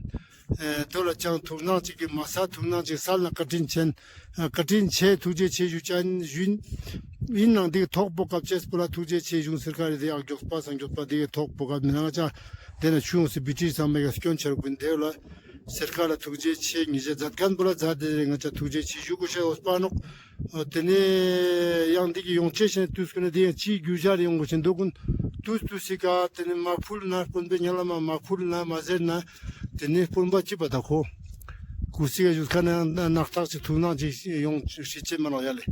ཨེ་དོ་ལ་ཅང་ཐུགས་སྣང་ཅིག་གི་མ་ས་ཐུགས་སྣང་ཅིག་སལ་ན་བཀའ་དྲིན་ཆེན། ཨ་བཀའ་དྲིན་ཆེ། ཐུགས་རྗེ་ཆེ་ཞུ་ཅན་ཞུན། ཨིན་ནང་འི་ཐོག་པོ་སྐབས་ཅེས་པོ་ལ་ཐུགས་རྗེ་ཆེ་གཞུང་སར་ཀར་རི་ཡག་མགྱོགས་པ་སང་མགྱོགས་པ་འི་ཐོག་པོ་སྐབས་མི་ན་ང་ཅ་ཏེ་ན་ཆུ་ཡོང་སི་བི་ཊི་ཚང་མའི་སྐྱོན་ཆ་རུག་པིན། ཏེ་ལ་སར་ཀར་ལ་ཐུགས་རྗེ་ཆེ། ཉེ་ཞ་ཛད་ཁན་པོ་ལ་ཛད་དེ་ང་ཅ་ཐུགས་རྗེ་ཆེ་ཞུ་གོས་ཤེས་འོས་པ་ནོག། ཨོ་ཏེ་ནེ་ཡང་འི་གི་ཡོང་ཅེས་ཤེས་ཏུས་ཀུན་ནེ་ཏེ་ཡང་ཅི་གྱུར་ཞར་ཡོང་གོས་ཤེས་དོ་གུན། ཏུས་ཏུས་སི་ཀ་ཏེ་ནེ་མ་ཕུལ་ན་དཔོན་པོའི་སྙན་ལམ་མ་མ་ཕུལ་ན་མ་ཟེར་ན་ཏེ་ནེ་དཔོན་པོ་ཅི་པ་ད་ཁོ་ཀུ་སི་ཀ་ཞུ་ཁན་ན་ནག་ཐག་ཅིག་ཐུགས་སྣང་ཅིག་ཡོང་ཤེས་ཅེས་མ་ནོག་ཡ་ལེ།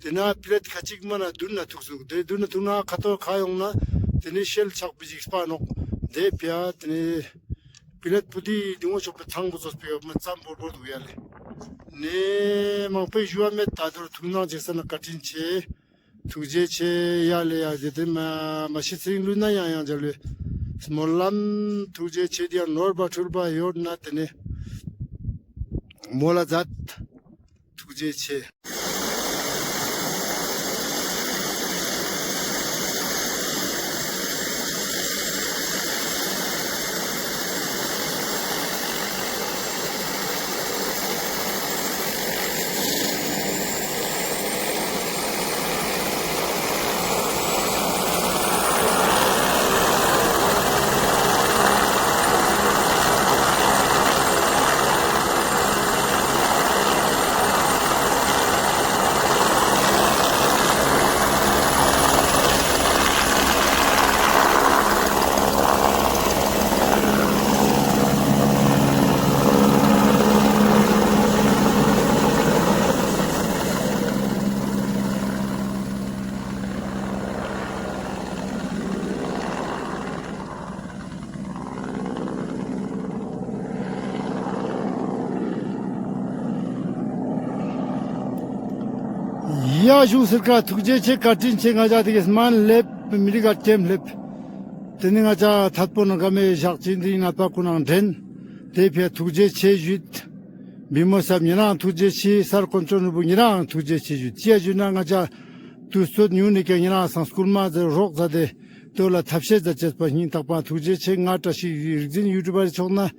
ཏེ་ན་པི་ལེད་ཁ་ཅིག་མ་ན་དུན་ན་ཐུག་སུག། ཏེ་དུན་ན་ཐུག་ན་ཁ་ཐོར་ཁ་ཡོང་ན་ཏེ་ནེ་ཤེལ་ཆག་པི་ཅིག་སྤ་ནོག། ཏེ་ཕི་ཡ་ཏེ་ནེ་པི་ལེད་པུ་ཏི་ལྡིང་བོ་ཤོག་པའི་ཚང་པོ་ཙོགས་པི་ཡོད་མ་ཙམ་བོར་བོར་དུག་ཡ་ལེ། ནེ་མང་པོའི་ཞུ་བ་མེད། ད་དུར་ཐུགས་སྣང་ཅིག་སལ་ན་བཀའ་དྲིན་ཆེ། ཐུགས་རྗེ་ཆེ་ཡ་ལེ། ཡ་ཏེ་ཏེ་མ་མ་ཤི་ཚེ་རིང་ལུས་ན་ཡང་ཡང་འཇལ་བའི་སྨོན་ལམ། ཐུགས་རྗེ་ཆེ། ཏེ་ཡང་ནོར་བ་འཁྲུལ་བ་ཡོད་ན་ཏེ་ནེ་མོལ་ལ་ཛད། ཐུགས་རྗེ་ཆེ། ཡ་གཞུང་སར་ཀར་ཐུགས་རྗེ་ཆེ། བཀའ་དྲིན་ཆེ། ང་ཅག་དེ་གི་སྨན་ལེབ་མི་རིགས་ཀ་ཀེམ་ལེབ། དེ་ནི་ང་ཅག་ཐད་པོ་ནང་ཀ་མེ་ཞག་ཅིག་འདི་ནད་པ་ཀུན་ནང་འདྲེན། དེ་ཕི་ཐུགས་རྗེ་ཆེ་ཞུས། བི་མོ་སབ་ཉེ་རང་ཐུགས་རྗེ་ཆེ། སར་དཀོན་མཆོག་ནོར་བུ་ཉེ་རང་ཐུགས་རྗེ་ཆེ་ཞུས། ཅི་ཡ་ཞུས་ན་ང་ཅག་དུས་ཚོད་ཉུང་ནི་ཀ་ཉེ་རང་སང་སྐུལ་མ་ཟེར་རོགས་ཟ་དེ་དོ་ལ་ཐབས་ཤེས་ཟ་ཅེས་པ་སྙིང་ཐག་པ་ཐུགས་རྗེ་ཆེ། ང་བཀྲ་ཤིས་རིག་འཛིན་ཡུ་ཊུབ་པར་ཆོག་ན་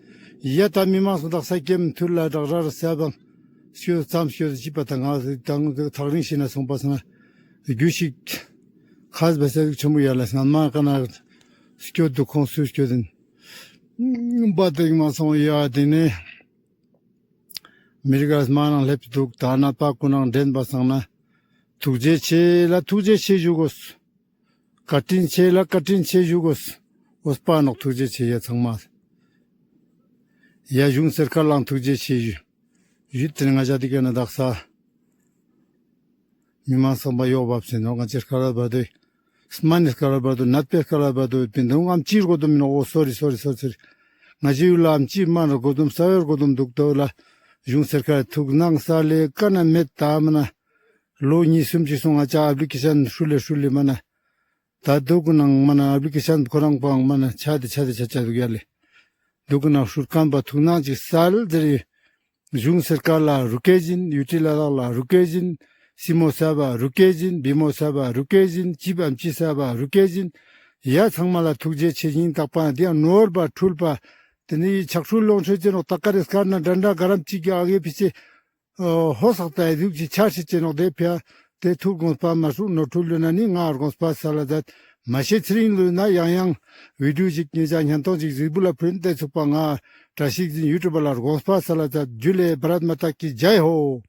ཡ་ད་མི་མང་སུ་དག་ས་ཀེམ་ཐུར་ལ་བྲག་རར་སབ་བང་། སྐྱོད་ཙམ་སྐྱོད་ཅི་པ་དང་ང་དང་ཐག་རིང་ཤི་ན་སོང་པ་སང་རྒྱུ་ཞིག་ཁས་པ་སེ་ཆེན་མོ་ཡ་ལ་སྔན་མ་ཀ་ན་སྐྱོད་དུ་ཁོང་སུ་སྐྱོད་དིན་པ་དེ་མ་སོང་ཡ་དེ་ནས་མི་རིགས་ཀ་མ་ནང་སླེབས་འདུག་ད་ནད་པ་ཀུན་ནང་འདྲེན་པ་སང་ན་ཐུགས་རྗེ་ཆེ་ལ་ཐུགས་རྗེ་ཆེ་ཞུ་དགོས། བཀའ་དྲིན་ཆེ་ལ་བཀའ་དྲིན་ཆེ་ཞུ་དགོས། འོས་པ་ནོག་ཐུགས་རྗེ་ཆེ་ཡ་ཚང་མ། ཡ་གཞུང་སར་ཀར་ལའང་ཐུགས་རྗེ་ཆེ་ཞུ། ཡུལ་དེ་ནི་ང་ཅག་དེ་ཀ་ན་དག་ས་མི་མང་ཚང་མ་ཡོག་བབས་སེ་ནོག་ང་ཅག་སྐལ་བ་བར་དོ་སྨན་ནི་སྐལ་བ་བར་དོ་ནད་པའི་སྐལ་བ་བར་དོ་པིན་དུང་ཨམ་ཅི་རྒོ་དུམ་མི་ནོག་འོ་སོ་རི་སོ་རི་སོ་རི། ང་ཅག་ཡུལ་ལ་ཨམ་ཅི་མ་ན་རྒོ་དུམ་ས་ཡོར་རྒོ་དུམ་འདུག་དོ་ལ་གཞུང་སར་ཀར་ཐུགས་སྣང་ས་ལེ་ཀ་ན་མེད་ད་མ་ན་ལོ་གཉིས་གསུམ་ཅིག་སོང་ང་ཅག་ཨབ་ལི་ཀེ་ཤན་ཧྲུལ་ལེ་ཧྲུལ་ལེ་མ་ན། ད་དུག་ནང་མ་ན་ཨབ་ལི་ཀེ་ཤན་ཁོ་རང་པོའང་མ་ན་ཆ་དེ་ཆ་དེ་ཆ་ཆ་དུག་ཡ་ལེ། དུག་ནང་ཧྲུལ་ཁན་པ་ཐུགས་སྣང་ཅིག་སལ་ཟེར་ཡི། གཞུང་སར་ཀར་ལ་རུ་ཀེ་ཞིན་ཡུ་ཊི་ལ་དྭགས་ལ་རུ་ཀེ་ཞིན་སི་མོ་ས་བ་རུ་ཀེ་ཞིན་བི་མོ་ས་བ་རུ་ཀེ་ཞིན་ཅི་བམ་ཅི་ས་བ་རུ་ཀེ་ཞིན། ཡ་ཚང་མ་ལ་ཐུགས་རྗེ་ཆེ་སྙིང་ཐག་པ་དེ་ཡང་ནོར་བ་འཁྲུལ་པ་དེ་ནི་ཆག་འཁྲུལ་ལོངས་སྤྱོད་ཅེ་ནོག་ད་ཀ་རེ་སྐར་ན་འདྲ་འདྲ་ག་རམ་ཅིག་གི་ཨ་གེ་ཕི་ཆེ། ཨོ་ཧོ་སག་ཏ་ཡི་དུག་ཅི་ཆ་ཤི་ཅེ་ནོག་དེ་ཕི་ཡ་དེ་ཐུགས་དགོངས་པ་མ་སྲུ་ནོར་འཁྲུལ་ལུས་ན་ནི་ང་དགོངས་པ་སལ་ལ་མཛད་མ་ཤེས་ཚེ་རིང་ལུས་ན་ཡང་ཡང་བི་ཌིའོ་ཞིག་ཉེ་ཞ་ཉན་ཐོང་ཞིག་གཟིགས་འབུལ་ལ་ཕུལ་ཏེ་ཚུགས་པ་ང་བཀྲ་ཤིས་འཛིན་ཡུ་ཊུབ་པ་ལ་དགོངས་པ་སལ་ལ་མཛད་ཇུ་ལེ་བྷ་རད་མ་ཏ་ཀི་ཇའི་ཧོ།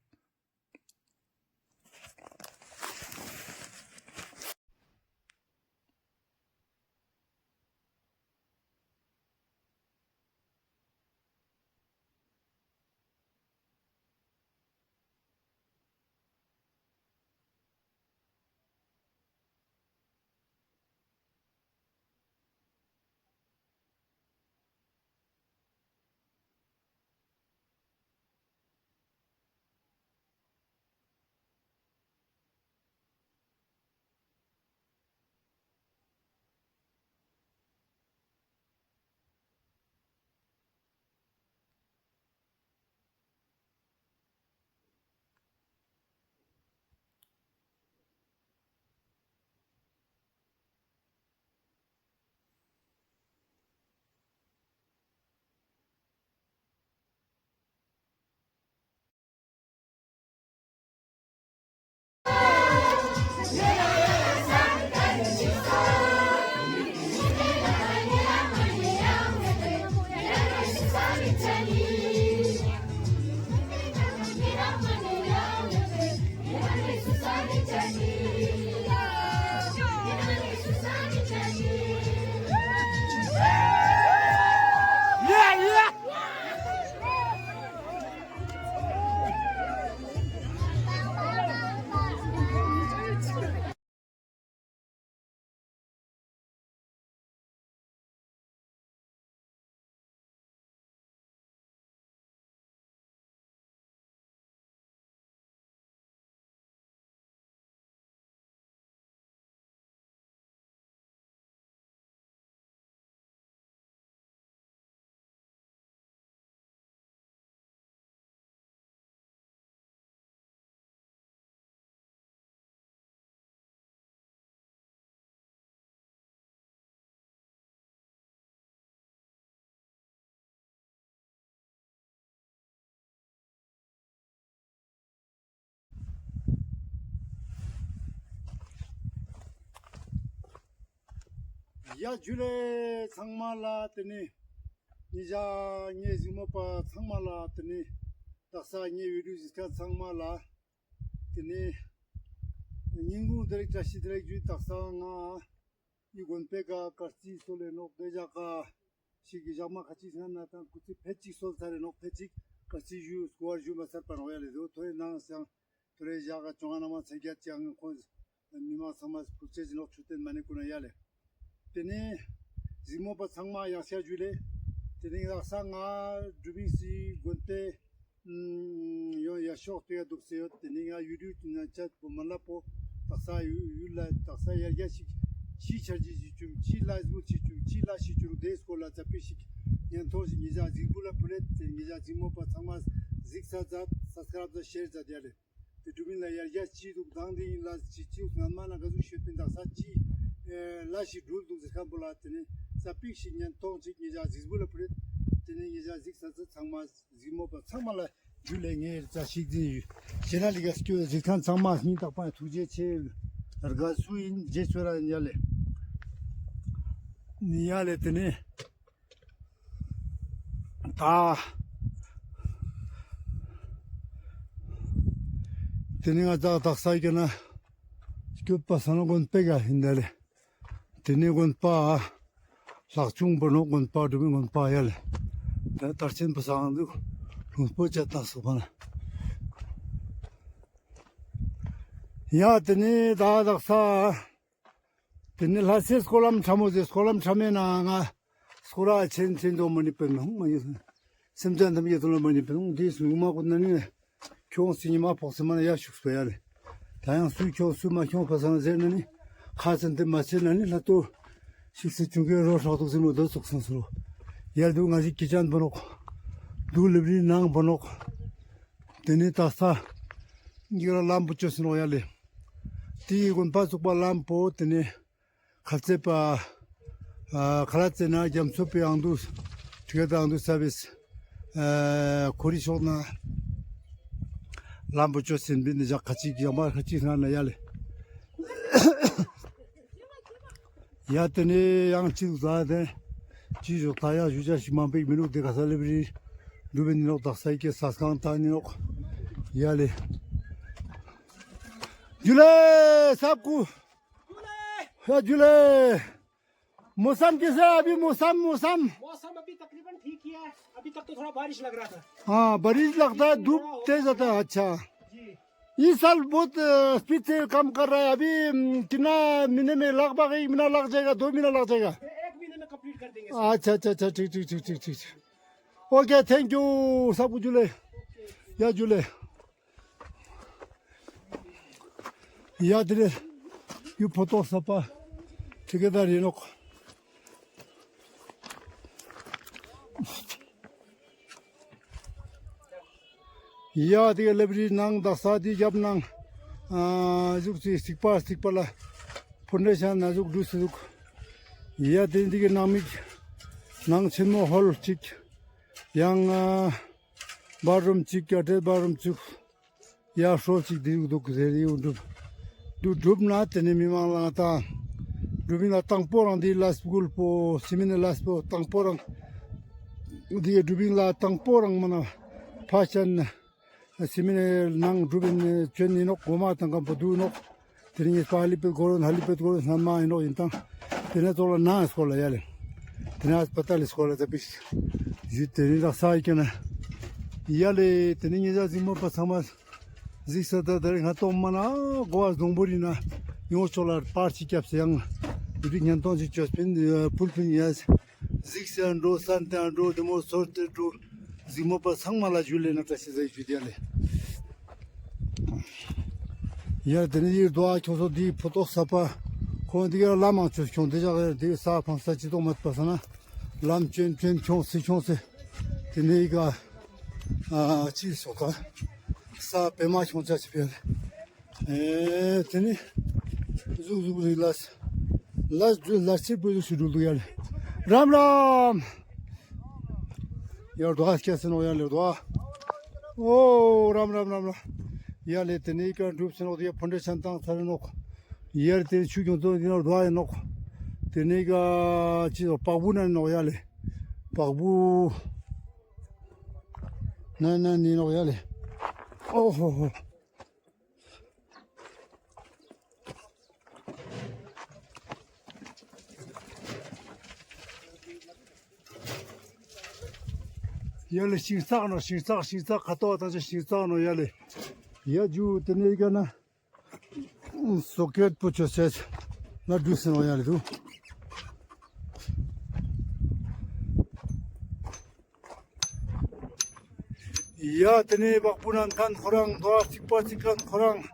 ཡ་ཇུ་ལེ་ཚང་མ་ལ། དེ་ནི་ཉེ་ཞ་ངའི་གཟིགས་མོ་པ་ཚང་མ་ལ། དེ་ནི་དག་ས་ངའི་བི་ཌིའོ་གཟིགས་མཁན་ཚང་མ་ལ། དེ་ནི་ཉིན་གུང་བདེ་ལེགས་བཀྲ་ཤིས་བདེ་ལེགས་ཇུ། དག་ས་ང་འི་དགོན་པའི་ཀ་དཀར་རྩི་སོལ་ལེ་ནོག་དེ་ཞག་ཀ་ཞིག་གི་ཞག་མ་ཁ་ཅིག་སྔ་ན་དང་སྐུ་ཚེ་ཕེད་ཅིག་སོལ་ཚར་རེ་ནོག་ཕེད་ཅིག་དཀར་རྩི་ཞུ་སྐུ་བར་ཞུ་མ་ཚར་པ་ནོག་ཡ་ལེ། དོ་ཐོ་ཡི་ནང་སང་ཐོ་རེ་ཞག་ཀ་བཅོ་ལྔ་ནང་མ་ཚེ་བརྒྱད་ཅིག་ཨང་ཁོང་མི་མང་ཚང་མ་ཕུགས་ཆེ་ཅི་ནོག་ཆུ་ཏན་མ་ནི་ཀུན་ན་ཡ་ལེ། དེ་ནི་གཟིགས་མོ་པ་ཚང་མ་ཡང་ཤ་ཇུ་ལེ། དེ་ནི་དག་ས་ང་གྲུབ་བིན་སི་དགོན་པའི་ ཡོང་ཡ་ཤོག་ཏེ་ཡ་འདུག་ཟེར་ཡོད། ཏེ་ནེ་ང་ཡུ་ཊུབ་ན་ཆ་པོ་མ་ལབ་པོ་དག་ས་ཡུལ་ལ་དག་ས་ཡར་རྒྱས་ཤིག་ཅི་ཆར་ཅི་ཅི་བྱུང་ཅི་ལ་ཟུ་ཅི་བྱུང་ཅི་ལ་ཤི་བྱུང་ཏེ་སྐོར་ལ་ཙ་པིག་ཞིག་ཉན་ཐོང་ཞིག་ཉེ་ཞ་གཟིགས་འབུལ་ལ་ཕུལ་ལེ། ཏེ་ཉེ་ཞ་གཟིགས་མོ་པ་ཚང་མ་གཟིགས་ས་ཛད་སབ་སི་ཀ་རབ་ཛད་ཤེར་ཛད་ཡ་ལེ། ཏེ་དུ་མིན་ལ་ཡར་རྒྱས་ཅི་འདུག་དང་དེ་ཡིན་ལ་ཅི་ཅི་ང་མ་ན་ག་ཟུག་ཤོད་པིན་དག་ས་ཅི་ལ་ཤི་འགྲུལ་འདུག་ཟེར་ཁན་པོ་ལ་ཏེ་ནེ་ཙ་པིག་ཞིག་ཉན་ཐོང་ཅིག་ཉེ་ཞ་གཟིགས་འབུལ་ལ་ཕུལ་ལེ། ཏེ་ནེ་ཉེ་ཞ་གཟིགས་ས་ཚང་མ་གཟིགས་མོ་པ་ཚང་མ་ལ་ཇུ་ལེ། ངའི་རྩ་ཤིག་ཛིན་ཡུལ་ཞེ་ན་ལི་ག་སྐྱོད་གཟིགས་ཁན་ཚང་མ་སྙིང་ཐག་པ་ཐུགས་རྗེ་ཆེ། རྒ་སུ་ཡིན་རྗེས་ཆོས་ར་ཡིན་ཡ་ལེ། ཡ་ལེ་ཏེ་ནེ་ད་ཏེ་ནེ་ང་ཙག་དག་ས་ཡི་ཀ་ན་སྐྱོད་པ་ས་ན་དགོན་པེ་ག་ཡིན་ད་ལེ། ཏེ་ནེ་དགོན་པ་ལྷག་ཆུང་པོ་ནོག་དགོན་པ་འབྲུག་མི་དགོན་པ་ཡ་ལེ། ད་དར་ཆེན་པོ་སང་འདུག་ལུང་པོ་ཅ་ཏང་སོ་པ་ན། ཡ་ཏེ་ནེ་ད་དག་ས་ཏེ་ནེ་ལྷ་སའི་སྐོར་ལམ་ཁྲ་མོ་ཟེར་སྐོར་ལམ་ཁྲ་མེད་ན་ང་སྐོར་ར་ཆེན་ཆེན་དོ་མ་ནི་པེ་མ་ཧུང་མ་ཡོད། སེམས་ཅན་ཐམས་ཅད་དོན་ལ་མ་ནི་པེ་ཧུང་དེ་སུ་མ་གོ་ན་ནི་ཁྱོང་སི་ཉི་མ་ཕོག་སི་མ་ན་ཡ་ཤུགས་སོ་ཡ་ལེ། ད་ཡང་སུ་ཁྱོང་སུ་མ་ཁྱོང་ཕ་སང་ཟེར་ན་ནི་ཁ་སན་དེ་མ་ཆེ་ན་ནི་ལྷ་ཏོ་ཤིག་སི་ཆུང་གི་རོ་ཧྲག་ཏོག་སི་མོ་དོ་ཙོག་སང་སོ་ཡ་ལེ། དུ་ང་ཞིག་ཀི་ཅན་པོ་ནོག་དུ་ལེབ་རི་ནང་པོ་ནོག་ཏེ་ནེ་དག་ས་ཉིག་ར་ལམ་པོ་ཅོས་སི་ནོག་ཡ་ལེ། ཏེ་དགོན་པ་ཚུགས་པ་ལམ་པོ་ཏེ་ནེ་ཁ་ཚེ་པ་ཨ་ཁ་ལ་ཚེ་ན་རྒྱ་མཚོ་པའི་ཨང་དུ་ཁྲི་ཀ་དང་དུ་ས་བིས་ཨ་ཁོ་རི་ཤོག་ན་ལམ་པོ་ཅོས་སེན་པིན་ནི་ཞག་ཁ་ཅིག་ཡང་མ་ཁ་ཅིག་སྔ་ན་ཡ་ལེ། ཡ་ཏེ་ནེ་ཡང་ཅི་ཟ་ཏེ་ཅི་ཞོག་ད་ཡང་ཞུ་ཅ་ཞིག་མང་པོ་མི་ནུག་ཏེ་ག་ས་ལེབ་རི་འགྲུབ་པིན་ནོག་དག་ས་ཡི་ཀེ་ས་སྐང་ཏང་ནི་ནོག་ཡ་ལེ། ཇུ་ལེ་སབ་ཀུ། ཡ་ཇུ་ལེ། मौसम कैसा है अभी? मौसम, मौसम। मौसम अभी तकरीबन ठीक ही है। अभी तक तो थोड़ा बारिश लग रहा था। हाँ, बारिश लगता है, धूप तेज आता है। अच्छा। जी। इस साल बहुत, अ, स्पीड से काम कर रहा है। अभी, अम, कितना महीने में, लगभग एक महीना लग जाएगा, दो महीना लग जाएगा? ए-, एक महीने में कंप्लीट कर देंगे सर। अच्छा, अच्छा, अच्छा, ठीक, ठीक। ओके, थैंक यू, सबको जुले। या जुले। ཡ་ཏེ་ནེ་ཡུ་ཕོ་ཏོག་ས་པ་ཐི་ཀེ་དར་ཡིན་ནོག་ཡ་ཏེ་ལེབ་རི་ནང་དག་ས་ཏེ་རྒྱབ་ནང་ཨ་ཟུག་ཅིག་སྟིག་པ་སྟིག་པ་ལ་ཕོན་ཌེ་ཤན་ན་ཟུག་འདུག་སི་ཟུག་ཡ་ཏེ་ཏེ་གི་ནང་མིག་ནང་ཆེན་མོ་ཧོལ་ཅིག་ཡང་ཨ་བཱཐ་རུམ་ཅིག་ཨ་ཊེཆ་བཱཐ་རུམ་ཅིག་ཡ་ཧྲོ་ཅིག་དེ་རུ་འདུག་ཟེར་ཡོང་འགྲུབ། འདུག་འགྲུབ་ན་ཏེ་ནེ་མི་མང་ལ་ད་འགྲུབ་ཡིན་ལ་དང་པོ་རང་དེ་ལས་སྐུལ་པོ་སི་མི་ནི་ལས་པོ་དང་པོ་རང་དེ་འགྲུབ་ཡིན་ལ་དང་པོ་རང་མ་ན་ཕ་ཆན་སི་མི་ནི་ནང་འགྲུབ་ཡིན་ཅོན་ཡིན་ནོག་གོ་མ་དང་ཀམ་པོ་འདུག་ནོག་ཏེ་ནེ་ངེས་པ་ཧ་ལི་པེད་གོ་རོན་ཧ་ལི་པེད་གོ་རོན་སྣ་མ་ཡིན་ནོག་ཡིན་དང་ཏེ་ནེ་ཙོག་ལ་ནང་སྐོར་ལ་ཡ་ལེ། ཏེ་ནེ་ཨ་སྤ་ཏལ་སྐོར་ལ་ད་པིག་ཞུ་ཏེ་ནེ་རག་ས་ཡི་ཀ་ན་ཡ་ལེ། ཏེ་ནེ་ཉེ་ཞ་གཟིགས་མོ་པ་ཚང་མ་གཟིགས་ས་ད་ད་རེ་ང་ཏོང་མ་ན་གོ་བ་སྡོང་པོ་རི་ན་ཡོང་ཆོག་ལ་པར་ཅིག་སྐྱབས་སེ་ཡང་ཡུ་རི་ཉན་ཏོང་ཅིག་ཅོས་པིན་ཕུལ་པིན་ཡ་གཟིགས་སེ་འགྲོ་སན་ཏེ་འགྲོ་དེ་མོ་སོར་ཏེ་འགྲོ་གཟིགས་མོ་པ་ཚང་མ་ལ་ཇུ་ལེ་ན་བཀྲ་ཤིས་བདེ་ལེགས་ཞུ་ཡ་ལེ། ཡ་ཏེ་ནེ་ཡིར་དོ་ཨ་ཁྱོ་སོ་དེ་ཕོ་ཏོག་ས་པ་ཁོང་དེ་ག་ལ་མང་ཆོས་ཁྱོང་དེ་ཞག་དེ་ས་ཕང་ས་ཅི་ཏོང་མ་པ་ས་ན་ལམ་ཅོན་ཅོན་ཁྱོང་སི་ཁྱོང་སི་ཏེ་ནེ་ཡི་ག་ཨ་ཅི་སོ་ཀ་ས་པེ་མ་ཁྱོང་ཅ་ཅི་པེ་ཨེ་ཏེ་ནེ་ཟུག་ཟུག་ཟུག་ལ་ལ་ལ་ཆེ་པོ་ཟུག་ཞུ་འགྲོ་འདུག་ཡ་ལེ། རམ་རམ། ཡ་རྡོ་ཨ་སྐྱ་སེ་ནོག་ཡ་ལེ་རྡོ་ཨ། ཨོ་རམ་རམ་རམ་རམ། ཡ་ལེ་ཏེ་ནེ་ཡི་ཀ་འགྲུབ་སེ་ནོག་ཡ་ཕོན་ཌེ་ཤན་ཏང་ཚར་ནོག་ཡ་ལེ་ཏེ་ཆུ་གྱོང་ཚོ་ཡིན་ནོག་རྡོ་ཨ་ཡིན་ནོག་ཏེ་ནེ་ཡི་ཀ་ཅི་ནོག་པག་བུ་ན་ནོག་ཡ་ལེ། པག་བུ་ན་ན་ནི་ནོག་ཡ་ལེ། ཨོ་ཧོ་ཧོ། ཡ་ལེ་ཤིང་ཙག་ནོག་ཤིང་ཙག་ཤིང་ཙག་ཁ་ཏོ་བ་ཏང་ཅེ་ཤིང་ཙག་ནོག་ཡ་ལེ། ཡ་ཇུ་ཏེ་ནེ་ཡི་ཀ་ན་སོ་ཀེད་པོ་ཆོ་སེ་ན་འདུག་སེ་ནོག་ཡ་ལེ་དུ། ཡ་དེ་ནས་བག་པུ་ནན་ཁན་ཁོ་རང་དོ་ཨ་རྩིག་པ་རྩིག་ཁན་ཁོ་རང་།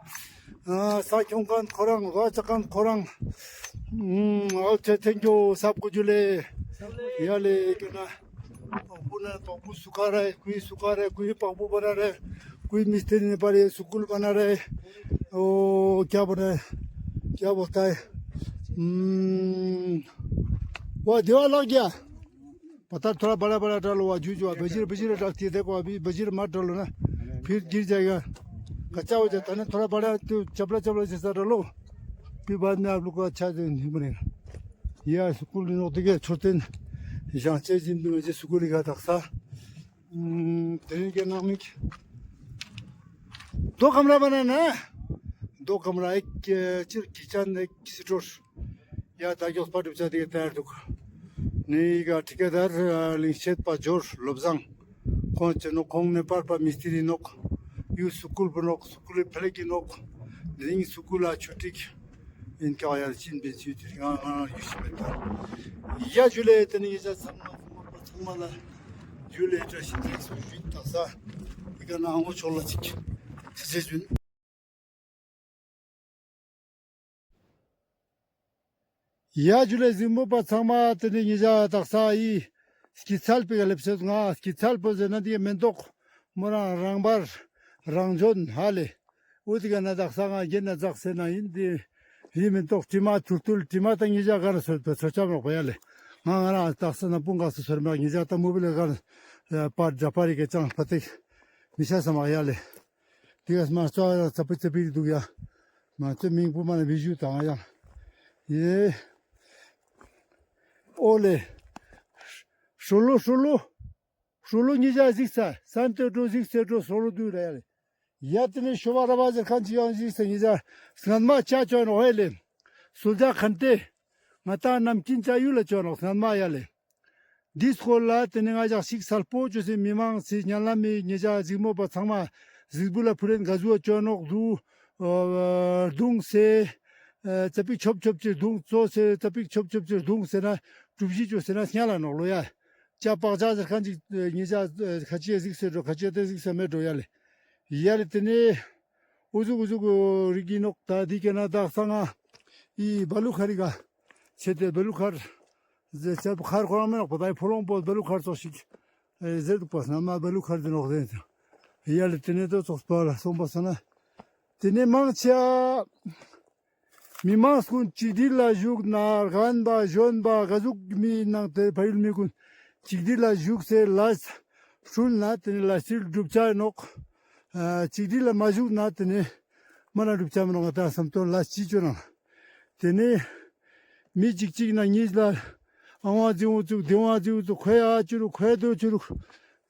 ཨ་ས་ཁྱོང་ཁན་ཁོ་རང་དོ་ཨ་ཅག་ཁན་ཁོ་རང་། ཨོ་ཁེ་ཐེང་ཀྱུ་སབ་ཀོ་ཇུ་ལེ། ཡ་ལེ་ཀྱ་ན། བག་པུ་ནན་བག་པུ་སུ་ཀ་རེ་ཀུའི་སུ་ཀ་རེ་ཀུའི་བག་པུ་བ་ན་རེ། ཀུའི་མིས་ཏི་རི་ནེ་པ་རེ་སུ་ཀུལ་བ་ན་རེ། ཨོ་ཀྱ་བོ་རེ། ཀྱ་བོ་ཏའི། ཨུམ། ཝ་དེ་བ་ལག་གྱ། པ་ཏར་ཐོ་ར་བ་ར་བ་ར་དྲ་ལོ་བ་ཇུ་ཇུ་བ་བ་ཇིར་བ་ཇིར་དྲག་ཏི་དེ་ཀོ་བ་བ་ཇིར་མ་དྲ་ལོ་ན། ཕིར་གིར་ཇ་ཡ། ཀ་ཅ་བོ་ཇ་ཏ་ནེ་ཐོ་ར་བ་ར་ཏུ་ཅབ་ལ་ཅབ་ལ་ཇེ་ས་དྲ་ལོ། པི་བ་ནེ་ཨབ་ལུ་ཀ་ཆ་ཏེ་ནི་མ་ནེ། ཡ་སུ་ཀུལ་ནོག་ཏེ་གེ་ཆོར་ཏེན། ཞང་ཅེ་ཇིན་དུ་ང་ཅེ་སུ་ཀུལ་ལི་ག་དག་ས། ཨུམ། དེ་རིང་གི་ནང་མིག་དོ་ཀམ་ར་བ་ན་ན། དོ་ཀམ་ར་ཨེག་ཅིར་ཀི་ཅན་ཨེག་སི་ཏོར། ཡ་ད་གྱོགས་པ་གྲུབ་ཆ་དེ་ག་དར་འདུག་ནི་ག་ཁྲི་ཀ་དར་ལིང་ཤེད་པ་ཇོར་ལོབ་ཟང་། ཁོང་ཅི་ནོ་ཁོང་ནེ་པར་པ་མིས་ཏི་རི་ནོག་ཡུ་སུ་ཀུལ་པོ་ནོག་སུ་ཀུལ་ལི་ཕེ་ལེ་ཀི་ནོག་དེ་རིང་སུ་ཀུལ་ལ་ཆུ་ཏིག་ཨིན་ཀ་ཡ་ཅིན་པེ་ཅུ་ཏི་ང་ང་ཡུ་ཤི་མེད་ད། ཡ་ཇུ་ལེ། དེ་ནི་ཡ་ཅག་ཚང་མ་ཚང་མ་ཚང་མ་ལ་ཇུ་ལེ་བཀྲ་ཤིས་བདེ་ལེགས་སུ་ཞུས་ད་ས། དེ་ག་ན་ཧང་ངོ་ཆོག་ལ་ཅིག་ཚེ་ཚེ་ཇུན། ཡ་ཇུ་ལེ་གཟིགས་མོ་པ་ཚང་མ། དེ་ནི་ཉི་ཞག་དག་ས་ཡི་སྐྱིད་ཚལ་པེ་ག་ལེབ་སེ་ང་སྐྱིད་ཚལ་པོ་ཟེར་ན་དེ་མེན་ཏོག་མོ་རང་རང་བར་རང་བྱོན་ཧ་ལེ། འོ་དེ་ག་ན་དག་ས་ང་རྒྱན་ན་ཛག་སེ་ན་ཡིན་དེ་ཡི་མེན་ཏོག་དྲི་མ་ཐུལ་ཐུལ་དྲི་མ་དང་ཉི་ཞག་ག་ན་སོད་པའི་ཚོ་ཆམ་རོགས་པ་ཡ་ལེ། ང་ང་རང་དག་ས་ན་སྤུང་ག་སོ་སོར་མ་ཉི་ཞག་ད་མུ་བི་ལེ་ག་ན་པར་ཇ་པར་རི་ག་ཅང་ཕ་ཏེ་མི་ཤ་ས་མ་ཡ་ལེ། དེ་ག་སྨན་བཅོས་ཡ་ཙ་པིག་ཙ་པིག་འདུག་ཡ། སྨན་བཅོས་མིང་པོ་མ་ན་བི་ཞུ་དང་ཡ། ཡེ། ཨོ་ལེ། ཧྲུ་ལུ་ཧྲུ་ལུ། ཧྲུ་ལུ་ཉི་ཞག་གཟིགས་ས་སན་ཏེ་འགྲོ་གཟིགས་སེ་འགྲོ་ཧྲུ་ལུ་དུ་ར་ཡ་ལེ། ཡ་དེ་ནི་ཤོ་བ་ར་བ་ཟེར་ཁན་ཅིག་ཡང་གཟིགས་སེ་ཉི་ཞག་སྔན་མ་ཅ་ཅོ་ནོག་ཧེ་ལེ། སུལ་ཇ་ཁན་ཏེ། ང་ཏང་ནམ་ཀིན་ཅ་ཡུལ་ལ་ཅོ་ནོག་སྔན་མ་ཡ་ལེ། འདི་སྐོར་ལ་དེ་ནི་ང་ཞག་ཞིག་སལ་པོ་ཅོས་སེ་མི་མང་སི་ཉན་ལ་མི་ཉེ་ཞག་གཟིགས་མོ་པ་ཚང་མ་གཟིགས་འབུལ་ལ་ཕུལ་རེན་ག་ཟུ་བ་ཅོ་ནོག་དུ། རྡུང་སེ། ཙ་པིག་ཆོབ་ཆོབ་ཅིག་རྡུང་ཙོ་སེ་ཙ་པིག་ཆོབ་ཆོབ་ཅིག་རྡུང་སེ་ན་གྲུབ་གཞི་ཅོས་སེ་ན་སྙ་ལ་ནོག་ལོ་ཡ། ཅ་པག་ཅ་ཟེར་ཁན་ཅིག་ཉེ་ཞག་ཁ་ཅིག་གཟིགས་སེ་འགྲོ་ཁ་ཅིག་དེ་གཟིགས་སེ་མེད་འགྲོ་ཡ་ལེ། ཡ་ལེ་དེ་ནི། ཨུ་ཟུག་ཨུ་ཟུག་རིག་གི་ནོག་ད་འདི་ཀ་ན་དག་ས་ང་ཨི་བ་ལུ་ཁ་རི་ག་ཆེ་ཏེ་བ་ལུ་ཁར་ཟེར་ཆ་ཁར་ཁོ་རང་མེ་ནོག་པ་ད་ཨི་ཕོ་ལོང་པོ་བ་ལུ་ཁར་ཙོགས་ཤིག་ཨེ་ཟེར་འདུག་པ་སྔ་མ་བ་ལུ་ཁར་དེ་ནོག་ཟེར་ཡ་ལེ། དེ་ནས་དོ་ཙོགས་པ་ལ་སོང་པ་སོང་ན་དེ་ནས་མང་ཆེ་མི་མང་ཀུན་གཅིག་སྒྲིལ་ལ་བཞུགས་ན་རྒན་པ་གཞོན་པ་ག་ཟུག་མི་ནང་དེ་ཕ་ཡུལ་མི་ཀུན་གཅིག་སྒྲིལ་ལ་བཞུགས་སེ་ལ་སྤྲུལ་ན་དེ་ནས་ལ་སྤྲུལ་སྒྲུབ་བྱ་ནོག་ཨ་གཅིག་སྒྲིལ་ལ་མ་བཞུགས་ན་དེ་ནས་མ་ན་སྒྲུབ་བྱ་མི་ནོག་ང་ད་བསམ་དོན་ལ་ཅི་ཅོ་ན། དེ་ནས་མི་གཅིག་གཅིག་ན་གཉིས་ལ་ཨ་ཝང་ཛི་འུ་ཙུག་དེ་ཝང་ཛི་འུ་ཙུག་ཁོས་ཨ་ཅུ་རུ་ཁོས་དོ་ཅུ་རུ་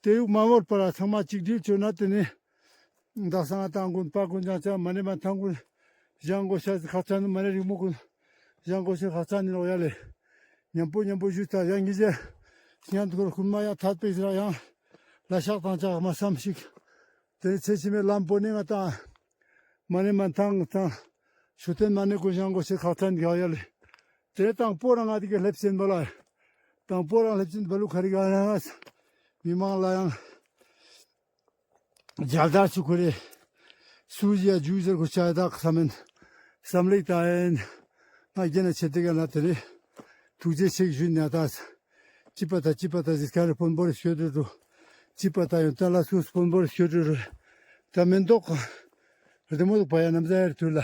དེ་ཡུག་མ་མོར་པ་ལ་ཚང་མ་གཅིག་སྒྲིལ་ཅོ་ན་དེ་ནས། དག་ས་ང་ཏང་ཀུན་པ་ཀུན་ཅང་ཅང་མ་ནེ་མ་ཐང་ཀུན་ཞང་གོ་ཤ་ཁག་ཅན་མ་ནེ་རིང་མོ་ཀུན་ཞང་གོ་ཤ་ཁག་ཅན་ནི་ནོག་ཡ་ལེ། ཉམ་པོ་ཉམ་པོ་ཞུ་ད་ཡང་ངི་ཟེ་སྙན་ཐུར་ཀུན་མ་ཡང་ཐད་པའི་ཟེར་ཡང་ལ་ཤག་དང་ཅག་མ་བསམ་ཞིག་དེ་ཚེ་ཕྱི་མའི་ལམ་པོ་ནི་ང་ཏང་མ་ནེ་མ་ཐང་ང་ཏང་ཞུ་ཏེན་མ་ནེ་ཀུན་ཞང་གོ་ཤ་ཁག་ཅན་ག་ཡ་ལེ། དེ་དང་པོ་རང་ང་དེ་ག་སླེབས་ཟིན་པ་ལ་དང་པོ་རང་སླེབས་ཟིན་པ་ལུ་ཁ་རི་ག་རང་མི་མང་ལ་ཡང་། རྒྱལ་དར་ཚུ་ཁོ་རེ། སུ་ཡ་ཇུ་ཟེར་ཁོ་ཆ་དག་ས་མེན། བསམ་ལེགས་ད་ཡན། ང་རྒྱལ་ན་ཆེ་ཏེ་ག་ན་དེ་རེ། ཐུགས་རྗེ་ཆེ་ཞུ་ནས་ད། ཅི་པ་ད་ཅི་པ་ད་ཟིག་ཁ་རེ་དཔོན་པོ་རེ་ཤོད་དུ་འགྲོ། ཅི་པ་ད་ཡོན་ཏན་ལ་སུ་དཔོན་པོ་རེ་ཤོད་དུ་འགྲོ། ད་མེན་ཏོག་རྡེ་མོ་དུ་པ་ཡ་ནམ་ཟ་ཡར་ཐུར་ལ།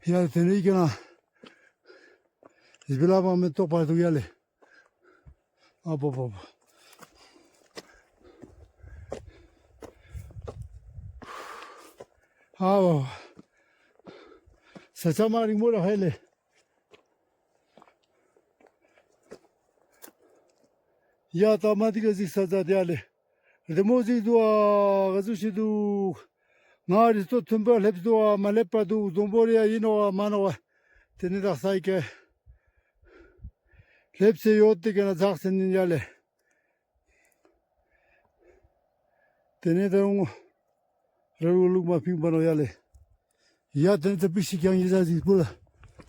ཡ་དེ་ནས་ཀྱི་ན། ཟི་བི་ལ་བང་མེ་ཏོག་པར་དུ་ཡ་ལེ། ཨ་པོ་པོ་པོ། ཨ་བོ། ས་ཆ་མ་རིང་མོ་ར་ཧེ་ལེ། ཡ་ད་མ་དི་ག་ཟིག་ས་ཆ་དེ་ཡ་ལེ། རི་མོ་ཟིག་འདུག་ཨ། ག་ཟུག་ཞིག་འདུག་ང་རི་སྟོད་མཐུན་པ་སླེབས་འདུག་ཨ། མ་སླེབས་པ་འདུག་རྫོང་པོ་རི་ཡ་ཡིན་ནོག་ཨ་མ་ནོག་ཨ། དེ་ནི་དག་ས་ཡི་གེ་སླེབས་སེ་ཡོད་དེ་ག་ན་ཛག་སེ་ནི་ཡ་ལེ། དེ་ནི་ད་རུང་ར་རུ་ལུག་མ་ཕིང་པ་ནོག་ཡ་ལེ། ཡ་དེ་ནི་ད་པི་ཤི་ཀྱང་ཡི་ཟ་ཟིག་པོ་ལ་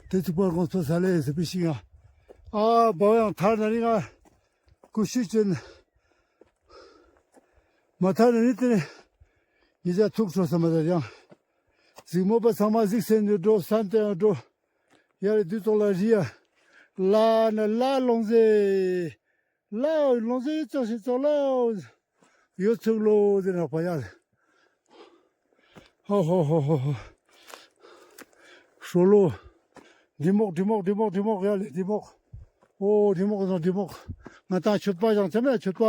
དེ་ཚུགས་པར་གོང་ཚོ་ས་ལེ་ཟེར་པི་ཤི་ང་ཨ་བ་ཡང་ཐར་ན་རི་ང་། ཀུ་ཤུ་ཅན། མ་ཐར་ནི་ཏེ་ནེ་ཉེ་ཞ་ཐུག་ཁྲོ་ས་མ་ད་ཡང་། གཟིགས་མོ་པ་ཚང་མ་གཟིགས་སེ་ནི་འགྲོ་སན་ཏེ་ཡང་འགྲོ། ཡ་རེ་དུས་ཚོགས་ལ་རི་ཡ། ལ་ན་ལ་ལོང་ཟེ། ལ་ལོང་ཟེ་ཡོད་ཚོགས་ཤིག་ཚོགས་ལ། ཡོད་ཚོགས་ལོ་ཟེ་ན་པ་ཡ་རེ། ཧོ་ཧོ་ཧོ་ཧོ་ཧོ། ཧྲོ་ལོ། འདི་མོག་འདི་མོག་འདི་མོག་འདི་མོག་ཡ་ལེ་འདི་མོག། ཨོ་འདི་མོག་ནོ་འདི་མོག། ང་ཏང་མཆོད་པ་བཞེངས་ཚེ་མེད་མཆོད་པ།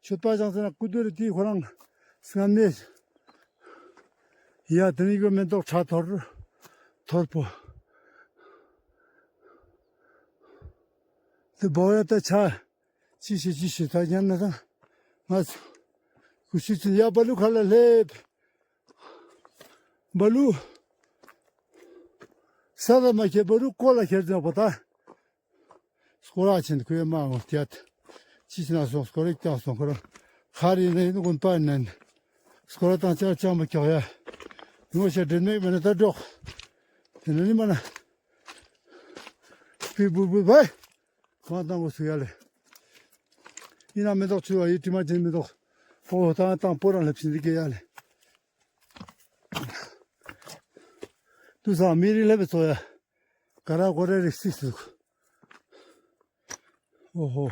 མཆོད་པ་བཞེངས་ཚེ་ན་ཀུ་དུ་རི་ཏི་ཁོ་རང་སྔན་མེད། ཡ་ཏེ་ནི་གོ་མེན་ཏོག་ཁྲ་ཐོར་ཐོར་པོ། ཏེ་བོ་ཡ་ཏ་ཆ། ཅི་ཤེས་ཅི་ཤེས་ད་ཉན་ན་ད། ང་ཚོ་ཀུ་ཤུ་ཅན་ཡ་བ་ལུ་ཁ་ལ་སླེབས། བ་ལུ། ས་ད་མ་ཁྱེར་བ་ལུ་ཀོ་ལ་ཁྱེར་ཟེར་བ་ད། སྐོར་ར་ཆེན་ཁུ་ཡ་མ་འོང་ཏེ་ཡ་ད། ཅི་ཤེས་ན་སོང་སྐོར་ར་ཀྱང་སོང་ཁོ་ར། ཁ་རི་ནེ་ནུ་གུན་པ་ནན། སྐོར་ར་དང་ཅར་ཅང་མ་ཀྱོག་ཡ། ངོ་ཤ་དྲན་མེད་མེད་ན་ད་འགྲོག་ཏེ་ནེ་ནི་མ་ན། པི་བུ་བུ་བའི། མ་བཏང་དགོས་སུ་ཡ་ལེ། ཡིན་ན་མེ་ཏོག་ཆུ་བ་ཡི་དྲི་མ་ཅན་མེ་ཏོག་ཨོ་ཏང་ཏང་པོ་རང་ལེབ་ཤིན་འདི་གེ་ཡ་ལེ། ཏུ་ས་མི་རི་ལེབ་ཚོ་ཡ། ག་ར་གོ་རེ་རིག་སིག་སུག་ཨོ་ཧོ།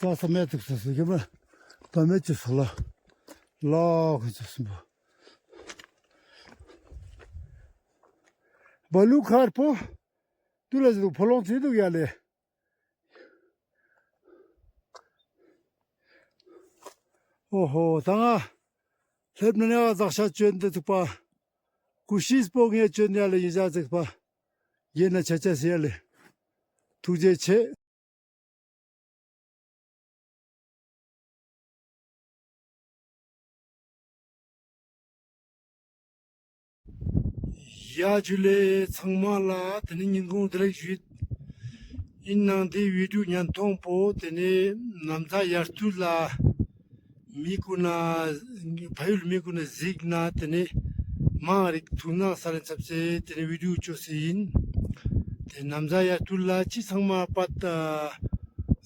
ཏ་ས་མེ་ཏུག་སུག་སུག་གེ་མ། ཏ་མེ་ཅི་སུ་ལ། ལ་ག་ཅི་སུ་བ། བ་ལུ་ཁར་པོ། ཏུ་ལ་ཟི་དུག་ཕོ་ལོང་ཚི་དུག་ཡ་ལེ། ཨོ་ཧོ་ད་ང་ལེབ་ན་ནེ་ཨ་ཟག་ཤ་ཅོན་ཏེ་ཐུག་པ། ཀུ་ཤིས་པོ་ངས་ཅོན་ཡ་ལེ་ཡིན་ཟ་ཟིག་པ། ཡིན་ན་ཆ་ཆ་སི་ཡ་ལེ། ཐུགས་རྗེ་ཆེ། ཡ་ཇུ་ལེ་ཚང་མ་ལ་ཏེ་ནེ་ཉིན་གུང་བདེ་ལེགས་ཞུ། ཡིན་ནང་ཏེ་བི་ཌིའོ་ཉན་ཐོང་པོ་ཏེ་ནེ་ནམ་ཟླ་ཡར་དུས་ལ་མི་གུན་ན་ཕ་ཡུལ་མི་གུན་ན་གཟིགས་ན་ཏེ་ནེ་མང་རིག་ཐུགས་སྣང་ས་ལེན་ཚབ་སེ་ཏེ་ནེ་བི་ཌིའོ་ཅོ་སེ་ཡིན། ཏེ་ནམ་ཟླ་ཡར་དུས་ལ་ཅི་ཚང་མ་པད་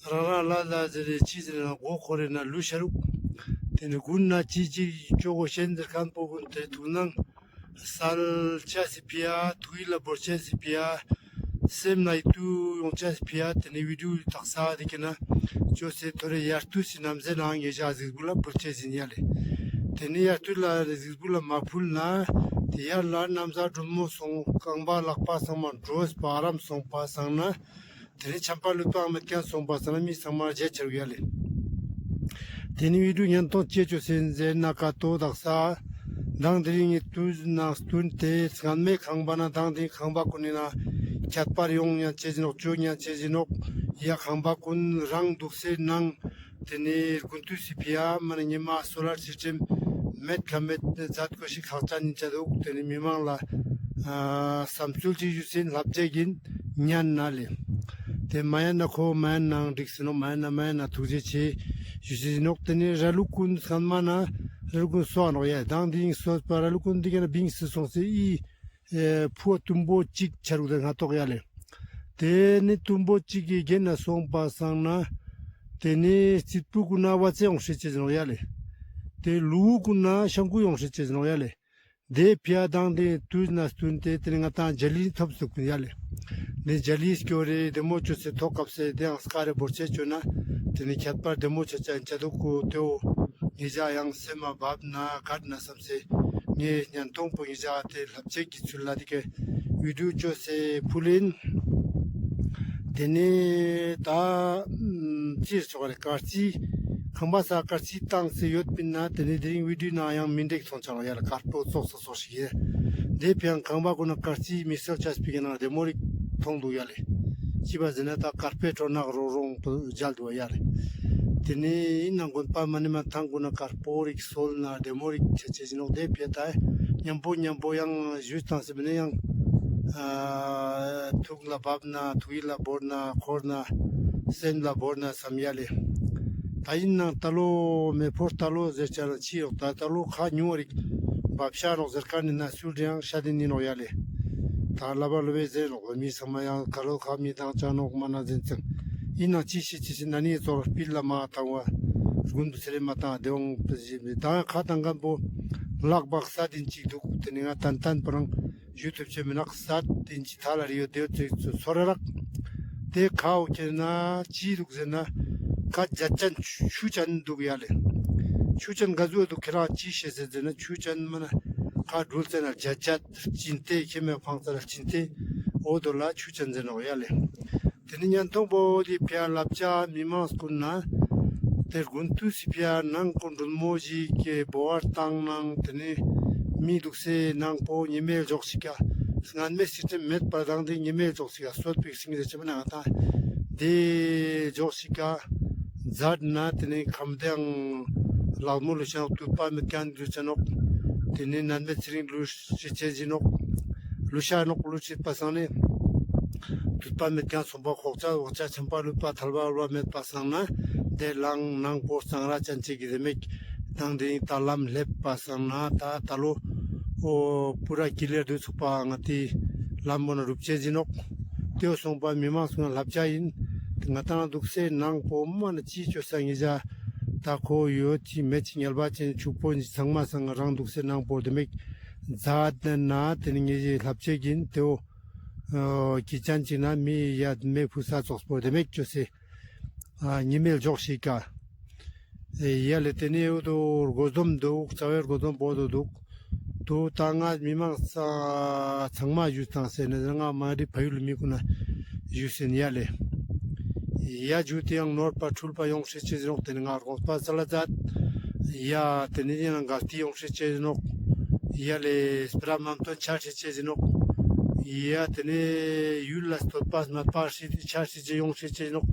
རང་རང་ལ་ལ་ཟེར་རེ་ཅི་ཟེར་ན་མགོ་འཁོར་རེ་ན་ལུས་ཤ་རུག་ཏེ་ནེ་གུན་ན་ཅི་ཅི་ཅོ་གོ་ཤེན་ཟེར་ཁན་པོ་གུན་ཏེ་ཐུགས་སྣང་སལ་ཆ་སི་ཕི་ཡ་ཐུགས་ཡིད་ལ་བོར་ཆ་སི་ཕི་ཡ་སེམས་ན་ཡིད་དུ་ཡོང་ཆ་སི་ཕི་ཡ་ཏེ་ནེ་བི་ཌིའོ་དག་ས་ཏེ་ཀེ་ན་ཅོ་སེ་ཐོ་རེ་ཡར་དུས་སི་ནམ་ཟླ་ནང་ངེ་ཞག་གཟིགས་བུ་ལ་བོར་ཆ་སི་ཡ་ལེ། ཏེ་ནེ་ཡར་དུས་ལ་གཟིགས་བུ་ལ་མ་ཕུལ་ན་ཏེ་ཡར་ལ་ནམ་ཟླ་སྒྲོན་མོ་སོང་རྐང་པ་ལག་པ་ཚང་མ་འགྲོས་པ་ཨ་རམ་སོང་པ་སང་ན། ཏེ་ནེ་ཆམ་པ་ལུད་པའང་མེད་ཁན་སོང་པ་སང་ན་མི་ཚང་མ་རྗེད་ཆ་རུག་ཡ་ལེ། ཏེ་ནེ་བི་ཌིའོ་ཉན་ཐོང་ཅེ་ཅོ་སེ་ཟེར་ན་ཀ་ཏོ་དག་ས། མདང་དེ་རིང་ངི་དུས་ནང་སྟུན་ཏེ་སྔན་མའི་ཁང་པ་ན་མདང་དེ་ཁང་པ་གུན་ནི་ན་ཁྱད་པར་ཡོང་ཉན་ཅེ་ཟིན་ནོག་ཅོ་ཉན་ཅེ་ཟིན་ནོག་ཡ་ཁང་པ་གུན་རང་འདུག་སེ་ནང་། ཏེ་ནེ་དགུན་དུས་སི་ཕི་ཡ་མ་ནེ་ཉི་མ་སོ་ལར་སིས་ཊེམ་མེད་ཁ་མེད་མཛད་དགོས་ཤིག་ཁག་ཅན་ཡིན་ཆ་འདུག་ཏེ་ནེ་མི་མང་ལ་ཨ་བསམ་ཚུལ་ཅིག་ཞུས་སེ་ལྷབ་ཆ་གིན་ཉན་ན་ལེ། ཏེ་མ་ཉན་ན་ཁོ་མ་ཉན་ནའང་འགྲིག་སེ་ནོག་མ་ཉན་ན་མ་ཉན་ན་ཐུགས་རྗེ་ཆེ་ཞུས་སེ་ནོག་ཏེ་ནེ་ར་ལུག་གུན་སྔན་མ་ན་ར་ལུག་གུན་སོ་ནོག་ཡ་མདང་དེ་ཡིན་སོ་པ་ར་ལུག་གུན་འདི་ག་ན་བིང་སེ་སོང་སེ་ཨི་ཨེ་ཕུ་བ་དུམ་བོ་ཅིག་ཆ་རུག་ཏེ་ང་ཏོག་ཡ་ལེ། ཏེ་ནེ་དུམ་བོ་ཅིག་གི་གེན་ན་སོང་པ་སང་ན། ཏེ་ནེ་རྩིད་པུ་གུན་ན་བ་ཙེ་ཡོང་ཤེས་ཅེ་ཟིན་ནོག་ཡ་ལེ། ཏེ་ལུ་གུ་གུན་ན་ཤང་ཀུ་ཡོང་ཤེས་ཅེ་ཟིན་ནོག་ཡ་ལེ། ཏེ་ཕི་ཡ་མདང་དེ་དུས་ན་སྟུན་ཏེ་ཏེ་ནེ་ང་ཏང་ཇ་ལི་ཐོབ་སུག་པིན་ཡ་ལེ། ཏེ་ཇ་ལི་སྐྱོ་རེ་དེ་མོ་ཅོ་སེ་ཐོག་སྐབས་སེ་ཏེའང་སྐ་རེ་བོར་ཆེ་ཅོ་ན། ཏེ་ནེ་ཁྱད་པར་དེ་མོ་ཆ་ཆ་ཡིན་ཆ་འདུག་གོ་ཏེའོ། ངེ་ཞག་ཡང་སེམས་མ་བབ་ན་གད་ན་བསམ་སེ། ངའི་ཉན་ཐོང་པོ་ངེ་ཞག་ཏེ་ལྷབ་ཆེ་གི་ཚུལ་ལ་ཏེ་གི་བི་ཌིའོ་ཅོ་སེ་ཕུལ་ཨིན། ཏེ་ནེ་ད་ཅི་ཟེར་ཆོག་ག་རེ་དཀར་རྩི། ཁང་པ་ས་དཀར་རྩི་བཏང་སེ་ཡོད་པིན་ན་ཏེ་ནེ་དེ་རིང་བི་ཌིའོ་ནང་ཡང་མི་འགྲིག་ཐོང་ཆ་ནོག་ཡ་ལེ། དཀར་པོ་ཙོགས་ཙོགས་ཤིག་ཡ། ཏེ་ཕི་ཡང་ཁང་པ་གུན་ན་དཀར་རྩི་མི་སེལ་ཆ་སྤི་གི་ནང་དེ་མོ་རིག་ཐོང་འདུག་ཡ་ལེ། ཅི་བ་ཟེར་ན་ད་དཀར་པོའི་ཁྲོ་ནག་རོ་རོང་དུ་མཇལ་འདུག་ཡ་ལེ། ཏེ་ནེ་ཨིན་ན་དགོན་པ་མ་ནེ་མ་ཐང་གུན་ན་དཀར་པོ་རིག་སོལ་ན་དེ་མོ་རིག་ཆ་ཆེ་ཟིན་ནོག་ཏེ་ཕི་ད་ཉམ་པོ་ཉམ་པོ་ཡང་ཞུས་ཏང་སེ་བི་ནེ་ཡང་ཨ་ཐུགས་ལ་བབ་ན་ཐུགས་ཡིད་ལ་བོར་ན་འཁོར་ན་སེམས་ལ་བོར་ན་བསམ་ཡ་ལེ། ད་ཨིན་ནང་ད་ལོ་མེ་ཕོར་ད་ལོ་ཟེར་ཆ་ན་ཅི་ཡོག་ད་ད་ལོ་ཁ་ཉུང་བ་རིག་བབ་ཤ་ནོག་ཟེར་ཁན་ནི་ན་སུལ་རེའང་ཤ་དེ་ནི་ནོག་ཡ་ལེ། ད་ལ་བ་ལོ་བེ་ཟེར་ནོག་མི་ཚང་མ་ཡང་ཁ་ལོ་ཁ་མི་དང་ཅ་ནོག་མ་ན་ཟིན་ཙང་ ཨིན་ནའང་ཅི་ཤེས་ཅི་ཤེས་ན་ནི་ཙོགས་སྤིར་ལ་མ་ཏང་བ་དགུན་དུ་ཚེ་རེ་མ་ཏང་བ་དེ་འོང་པ་ཞིག་མི་ཏང་ཁ་ཏང་ཁན་པོ་ལག་པག་ས་དེན་ཅིག་དུག། ཏེ་ནེ་ང་ཏན་ཏན་པོ་རང་ཞུ་ཐུབ་ཅེས་མི་ནོག། ས་དེན་ཅིག་ཐ་ལ་རི་ཡོད་དེ་ཡོད་ཚེ་ཚོ་ར་རག། ཏེ་ཁ་འོ་ཁྱེར་ན་ཅི་དུག་ཟེར་ན་ཁ་ཇད་ཅན་ཆུ་ཆུ་ཅན་དུག་ཡ་ལེ། ཆུ་ཅན་ག་ཟུག་དུག་ཁྱེ་རང་ཅི་ཤེས་ཟེར་ཟེར་ན་ཆུ་ཅན་མ་ན་ཁ་དྲུལ་ཙེ་ན་ཇད་ཅན་ཅིན་ཏེ་ཁྱེ་མེ་ཕང་ཙ་ལ་ཅིན་ཏེ་འོ་དོ་ལ་ཆུ་ཅན་ཟེར་ནོག་ཡ་ལེ། ཏེ་ནེ་ཉན་ཐོང་པོ་དེ་ཕི་ཡ་ལབ་ཅ་མི་མང་སྐུན་ན་ཏེ་དགུན་དུས་སི་ཕི་ཡ་ནང་ཀུན་རུལ་མོ་ཞིག་གི་བོ་བར་བཏང་ནང་ཏེ་ནེ་མི་དུག་སེ་ནང་པོ་ཉི་མའི་ལྗོགས་ཤིག་ག་སྔན་མའི་སི་སི་ཊེམ་མེད་པ་དང་དེ་ཉི་མའི་ལྗོགས་ཤིག་ག་སོད་པིག་སིང་རེ་ཆེ་མ་ན་ང་ཏང་དེ་ལྗོགས་ཤིག་ག་ཛད་ན་ཏེ་ནེ་ཁམ་དེའང་ལག་མོ་ལུ་ཤ་ནོག། དུད་པ་མེད་ཁན་ལུ་ཤ་ནོག། ཏེ་ནེ་ནན་མེད་ཚེ་རིང་ལུ་ཤི་ཅེས་ཨིན་ནོག། ལུ་ཤ་ནོག་ལུ་ཤི་པ་སང་ནེ་དུད་པ་མེད་ཁན་སོང་པ་ཁོག་ཅ་འོག་ཅ་ཆམ་པ་ལུད་པ་ཐལ་བ་ལུད་པ་མེད་པ་སང་ན་དེ་ལང་ནང་པོ་གཙང་ར་ཅན་ཅིག་གི་རེ་མེད་དང་དེ་ད་ལམ་ལེབ་པ་སང་ན་ད་ད་ལོ་འོ་པུ་ར་ཀི་ལེར་དུ་ཚུགས་པ་ང་ཏི་ལམ་པོ་ན་རུབ་ཅེས་ཨིན་ནོག། ཏེའོ་སོང་པ་མི་མང་སུ་ན་ལབ་ཅ་ཨིན། ང་ཏང་དུག་སེ་ནང་པོ་མ་ན་ཅི་ཅོ་ས་ངེ་ཇ་ད་ཁོ་ཡོད་ཅི་མེད་ཅི་ཉལ་བ་ཅན་ཕྱུག་པོ་ཅི་ཚང་མ་སང་རང་དུག་སེ་ནང་པོ་དེ་མེད་ཛད་ན་ཏེ་ནེ་ངེ་ཇི་ལབ་ཅེས་ཨིན། ཏེའོ་ཨ་ཀི་ཅན་ཅིག་ན་མི་ཡ་མེ་ཕུ་ས་ཙོགས་པོ་དེ་མེད་ཅོ་སེ་ཨ་ཉི་མའི་ལྗོགས་ཤིག་ག་ཡ་ལེ། ཏེ་ནེ་འོ་དོ་རྒོ་འཛོམས་དུག། རྩ་བའི་རྒོ་འཛོམས་པོ་དོ་དུག། དུ་ད་ང་མི་མང་ཚང་མ་ཞུས་ཏང་སེ་ནེ་ང་མ་རི་ཕ་ཡུལ་མི་ཀུན་ན་ཞུས་སེ་ཡ་ལེ། ཡ་ཇུ་ཏེ་ཡང་ནོར་པ་འཁྲུལ་པ་ཡོང་ཤེས་ཅེས་ཨིན་ནོག། ཏེ་ནེ་ང་དགོངས་པ་སལ་ཛད། ཡ་ཏེ་ནེ་ཡང་ག་ཏི་ཡོང་ཤེས་ཅེས་ཨིན་ནོག། ཡ་ལེ་སྤེ་ར་མམ་ཏོན་ཆ་ཤེས་ཅེས་ཨིན་ནོག། ཡ་ཏེ་ནེ་ཡུལ་ལ་སྟོད་པ་སྨད་པ་ཤེས་ཆ་ཤེས་ཅེས་ཡོང་ཤེས་ཅེས་ཨིན་ནོག།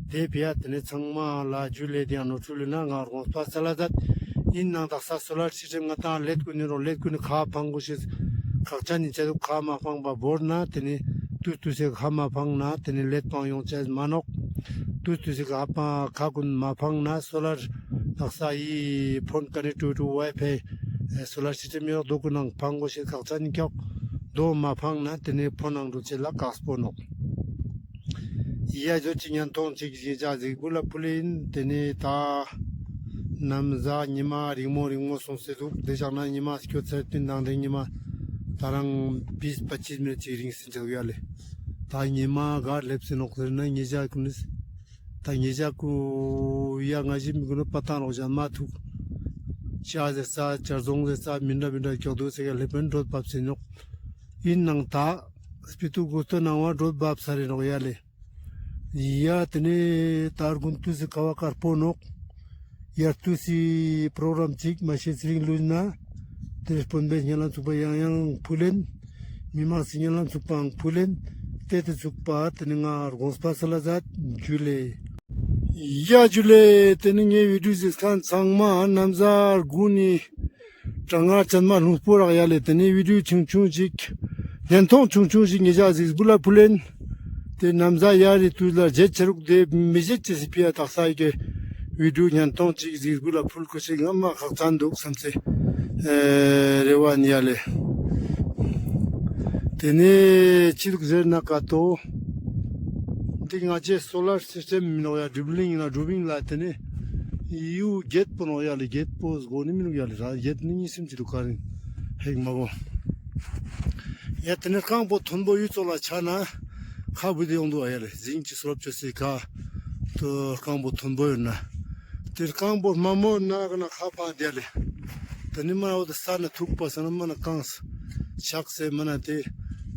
དེ་ཕི་ཡ་ཏེ་ནེ་ཚང་མ་ལ་ཇུ་ལེ་དེ་ཡང་ནོར་འཁྲུལ་ལེ་ན་ང་དགོངས་པ་སལ་ཛད། ཨིན་ནང་དག་ས་སོ་ལར་སི་སི་ཊེམ་ང་ཏང་ལེད་ཀུན་ནི་རོ་ལེད་ཀུན་ནི་ཁ་ཕང་གོ་ཤེས་ཁག་ཅན་ཨིན་ཅ་དུག། ཁ་མ་ཕང་པ་བོར་ན་ཏེ་ནེ་ཏུས་ཏུས་སེ་ཁ་མ་ཕང་ན་ཏེ་ནེ་ལེད་པང་ཡོང་ཅེས་མ་ནོག། ཏུས་ཏུས་སེ་ཁ་ཕང་ཁ་ཀུན་མ་ཕང་ན་སོ་ལར་དག་ས་ཡི་ཕོན་ཀ་ནེག་ཊི་བི་ཊི་ཝའི་ཕའི་སོ་ལར་སི་སི་ཊེམ་ཡོད་དོ་ཀུན་ནང་ཕང་གོ་ཤེས་ཁག་ཅན་ཨིན་ཀྱོག། དོ་མ་ཕང་ན་ཏེ་ནེ་ཕོན་ནང་འགྲོ་ཅེས་ལ་ཀགས་པོ་ནོག། ཡ་ཇོ་ཅིག་ཉན་ཐོང་ཅིག་ཞིག་ཅ་ཟིག་བུ་ལ་ཕུལ་ཨིན། ཏེ་ནེ་ད་ནམ་ཟ་ཉི་མ་རིང་མོ་རིང་མོ་སོང་སེ་དུག། དེ་ཞག་ན་ཉི་མ་སྐྱོ་ཚར་ཏེ་དང་དེ་ཉི་མ་ད་རང་བིས་པ་ཅིས་མི་ཅིག་རིང་སེ་ཅ་ཡ་ལེ། ད་ཉི་མ་ག་ལེབ་སེ་ནོག་ཟེར་ན་ཉེ་ཞ་ཀུན་ནི་ད་ཉེ་ཞ་ཀུ་ཡ་ང་ཞི་མི་ཀུན་ནི་པ་ཏང་རོག་ཞན་མ་ཐུག། ཅ་ཟེར་ས་ཅར་ཟོང་ཟེར་ས་མི་འདྲ་མི་འདྲ་ཀྱོག་དུག་སེ་ག་ལེབ་པན་འགྲོ་བབས་སེ་ནོག། ཨིན་ནང་ད་སྤི་ཏུ་གུ་སྟོད་ནང་བ་འགྲོ་བབས་ས་རེ་ནོག་ཡ་ལེ། ཡ་ཏེ་ནེ་ད་དགུན་ཏུས་སི་ཁ་བ་དཀར་པོ་ནོག། ཡར་ཏུས་སི་པྲོག་རམ་ཅིག་མ་ཤེས་ཚེ་རིང་ལུས་ན་ཏེ་དཔོན་པོའི་སྙན་ལམ་ཚུགས་པ་ཡང་ཡང་ཕུལ་ཨིན། མི་མང་སི་སྙན་ལམ་ཚུགས་པའང་ཕུལ་ཨིན། ཏེ་ཏེ་ཚུགས་པ་ཏེ་ནེ་ང་དགོངས་པ་སལ་ཛད། ཇུ་ལེ། ཡ་ཇུ་ལེ། ཏེ་ནེ་ངའི་བི་ཌིའོ་གཟིགས་མཁན་ཚང་མ་ནམ་ཟ་དགུན་ནི་གྲང་ངར་ཅན་མ་ལྷུང་སྤོ་རག་ཡ་ལེ། ཏེ་ནེ་བི་ཌིའོ་ཆུང་ཆུང་ཞིག་ཉན་ཐོང་ཆུང་ཆུང་ཞིག་ཉེ་ཞ་གཟིགས་བུ་ལ་ཕུལ་ཨིན། ཏེ་ནམ་ཟ་ཡ་རི་ཏུས་ལ་རྗེད་ཆ་རུག། ཏེ་མི་རྗེད་ཅེས་སི་ཕི་ཡ་དག་ས་ཡི་གེ་བི་ཌིའོ་ཉན་ཐོང་ཅིག་གཟིགས་བུ་ལ་ཕུལ་ཁོ་ཞིག་ངམ་མ་ཁག་ཅན་དུག་སམ་སེ་ཨེ་རེ་བ་ནི་ཡ་ལེ། ཏེ་ནེ་ཅི་དུག་ཟེར་ན་ཀ་ཏོ། འདི་ང་ཅའི་སོ་ལར་སིས་ཊེམ་མི་ནོག་ཡ། སྒྲུབ་གླིང་ཡིན་ན་སྒྲུབ་གླིང་ལ་ཏེ་ནེ་ཡུ་གེད་པོ་ནོག་ཡ་ལེ། གེད་པོ་སྒོ་ནི་མི་ནུག་ཡ་ལེ། ར་གེད་ནི་གཉིས་སེམས་ཅི་དུག་ག་རིང་ཧེག་མ་གོ། ཡ་ཏེ་ནེ་རྐང་པོ་མཐོན་པོ་ཡུ་ཙོགས་ལ་ཆ་ན་ཁ་བུད་དེ་ཡོང་དུག་ཨ་ཡ་ལེ། ཟིང་ཅི་སོ་ལབ་ཅོ་སེ་ཁ་ཏོ་རྐང་པོ་མཐོན་པོ་ཡོད་ན། ཏེ་རྐང་པོ་དམའ་མོ་ན་ག་ན་ཁ་ཕང་དེ་ལེ། ཏེ་ནི་མ་འོ་ཏེ་ས་ན་ཐུག་པ་ས་ན་མ་ན་རྐང་ཆག་སེ་མ་ན་ཏེ།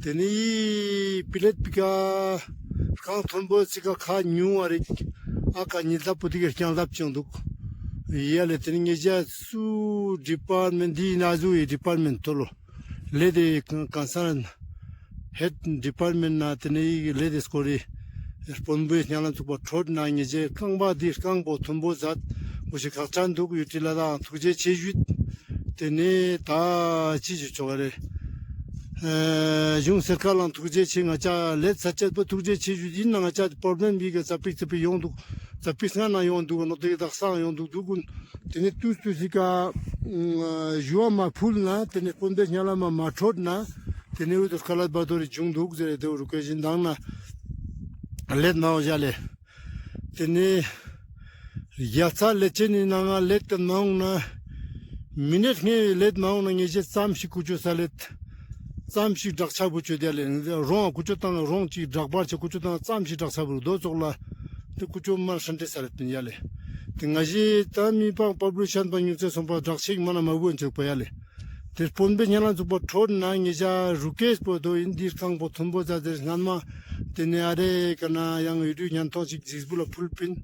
ཏེ་ནི་པི་ལེད་པི་ཀ་རྐང་མཐོན་པོ་ཅིག་ག་ཁ་ཉུང་བ་རིག་ཨ་ཀ་ཉི་ལྡབ་པོ་ཏི་ག་རྐྱང་ལྡབ་ཅིག་ཡོང་དུག་ཡ་ལེ། ཏེ་ནི་ངེ་ཞ་སུ་ཌི་པཱར་མེན་ཊ་འདི་ན་ཟུ་ཡི་ཌི་པཱར་མེན་ཊ་ཐོ་ལོ། ལེ་དེ་ཀན་སརན་ཧེཌ་ཌི་པཱར་མེན་ཊ་ན་ཏེ་ནེ་ཡི་ལེ་དེ་སྐོར་རི་དཔོན་པོའི་སྙན་ལམ་ཚུགས་པ་འཕྲོད་ན་ངེ་ཞའི་རྐང་པ་འདི་རྐང་པོ་མཐོན་པོ་ཛད་གོ་ཤེས་ཁག་ཅན་དུག་ཡུ་ཊི་ལ་དང་ཐུགས་རྗེ་ཆེ་ཞུས། ཏེ་ནེ་ད་ཅི་ཞུ་ཆོག་ག་རེ། ཨེ་གཞུང་སར་ཀར་ལའང་ཐུགས་རྗེ་ཆེ། ང་ཅ་ལེད་ས་ཆད་པོ་ཐུགས་རྗེ་ཆེ་ཞུས། ཨིན་ན་ང་ཅ་པྲོབ་ལེམ་བི་ག་ཙ་པིག་ཙ་པིག་ཡོང་དུག། ཙ་པིག་སྔ་ན་ཡོང་དུག་ནོག་ཏེ་དག་སང་ཡོང་དུག་དུག་གུན། ཏེ་ནེ་ཏུས་ཏུས་སི་ཀ་ཞུ་བ་མ་ཕུལ་ན་ཏེ་ནེ་དཔོན་པོའི་སྙན་ལམ་མ་མ་འཕྲོད་ན་ཏེ་ནེ་འུ་ཏུ་ཁ་ལ་བ་ཏོ་རི་བྱུང་དུག་ཟེར་ཏེ་འུ་རུ་ཀེ་ཞིན་དང་ན་ལེད་མ་འོ་ཞ་ལེ། ཏེ་ནེ་རྒྱལ་ས་ལེ་ཅན་ནི་ནང་ང་ལེད་ཏེ་མ་ཡོང་ན། མི་ནེཊ་ལྔའི་ལེད་མ་ཡོང་ན་ངེ་ཞེ་ཙམ་ཞིག་ཀུ་ཅོ་ས་ལེད། ཙམ་ཞིག་བྲག་ཆ་བུ་ཅོ་དེ་ལེ། རོང་ཀུ་ཅོ་ཏང་རོང་ཅིག་བྲག་པར་ཆེ་ཀུ་ཅོ་ཏང་ཙམ་ཞིག་བྲག་ཆ་བུ་རུ་དོ་ཙོགས་ལ། ཏེ་ཀུ་ཅོ་མ་ཧྲན་ཏེ་ས་ལེད་པིན་ཡ་ལེ། ཏེ་ང་ཞེ་ད་མི་པང་པ་བུ་ཤན་པ་ཉུང་ཚེ་སོང་པ་བྲག་ཆེ་མ་ན་མ་བུ་ཅོག་པ་ཡ་ལེ། ཏེ་སྤོན་པོའི་ཉ་ལ་ཚུགས་པ་ཁྲོད་ན་ངེ་ཞ་རུ་ཀེས་པོ་དོ་ཨིན་འདིར་ཁང་པོ་ཐོན་པོ་ཛ་ཟེར་སྔན་མ། ཏེ་ནེ་ཨ་རེ་ཀ་ན་ཡང་ཡུ་ཊུབ་ཉན་ཐོང་ཞིག་ཇིགས་པོ་ལ་ཕུལ་པིན།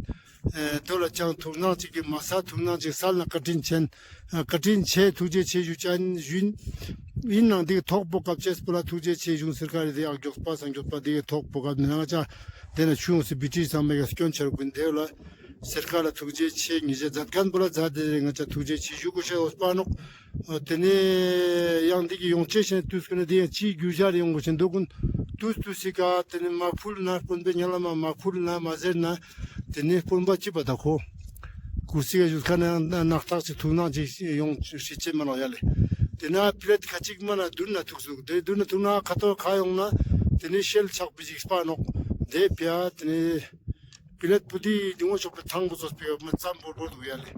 ཨེ་དོ་ལ་ཅང་ཐུགས་སྣང་ཅིག་གི་མ་ས་ཐུགས་སྣང་ཅིག་སལ་ན་བཀའ་དྲིན་ཆེན། ཨ་བཀའ་དྲིན་ཆེ་ཐུགས་རྗེ་ཆེ་ཞུ་ཅན་ཞུན། ཨིན་ནང་འདི་ཐོག་པོ་སྐབས་ཅེས་པོ་ལ་ཐུགས་རྗེ་ཆེ་ཞུན་ཟེར་ཁ་རེ་དེ་ཡག་མགྱོགས་པ་སང་མགྱོགས་པ་དེ་གི་ཐོག་པོ་སྐབས་ནི་ང་ཅ་དེ་ན་ཆུང་སི་བི་ཊི་ཚང་མའི་ག་སྐྱོན་ཆར་ཀུན་དེ་ལ་ཟེར་ཁ་ལ་ཐུགས་རྗེ་ཆེ། ངེ་ཞ་མཛད་མཁན་པོ་ལ་མཛད་དེ་ང་ཅ་ཐུགས་རྗེ་ཆེ་ཞུ་དགོས་ཤེས་འོས་པ་ནོག། ཨ་དེ་ནེ་ཡང་འདི་གི་ཡོང་ཆེ་ཤེས་དུས་ཀུན་ནེ་དེ་ཡང་ཅི་རྒྱུ་ཞར་ཡོང་དགོས་ཤེས་འདུག་ཀུན་དུས་དུས་སི་ཀ་དེ་ནེ་མ་ཕུལ་ན་སྤོན་པོའི་ཉ་ལ་མ་མ་ཕུལ་ན་མ་ཟེར་ན་དེ་ནེ་སྤོན་པ་ཅི་པ་ད་ཁོ་ཀུ་སི་ག་ཞུ་ཁ་ན་ནག་ཐག་ཅིག་ཐུགས་སྣང་ཅིག་ཡོང་ཤེས་ཅེ་མ་ནོག་ཡ་ལེ། དེ་ན་པི་ལེད་ཁ་ཅིག་མ་ན་བསྡུར་ན་ཐུགས་སུག་དེ་བསྡུར་ན་ཐུགས་ན་ཁ་ཐོར་ཁ་ཡོང་ན་དེ་ནེ་ཤེལ་ཆག་པི་ཅིག་སྤ་ནོག་དེ་ཕི་ཡ་དེ་ནེ། པི་ལེད་པུ་ཏི་དེ་ངོ་ཤོག་པའི་ཐང་པོ་ཚོས་པའི་མི་ཙམ་བོར་བོར་འདུག་ཡ་ལེ།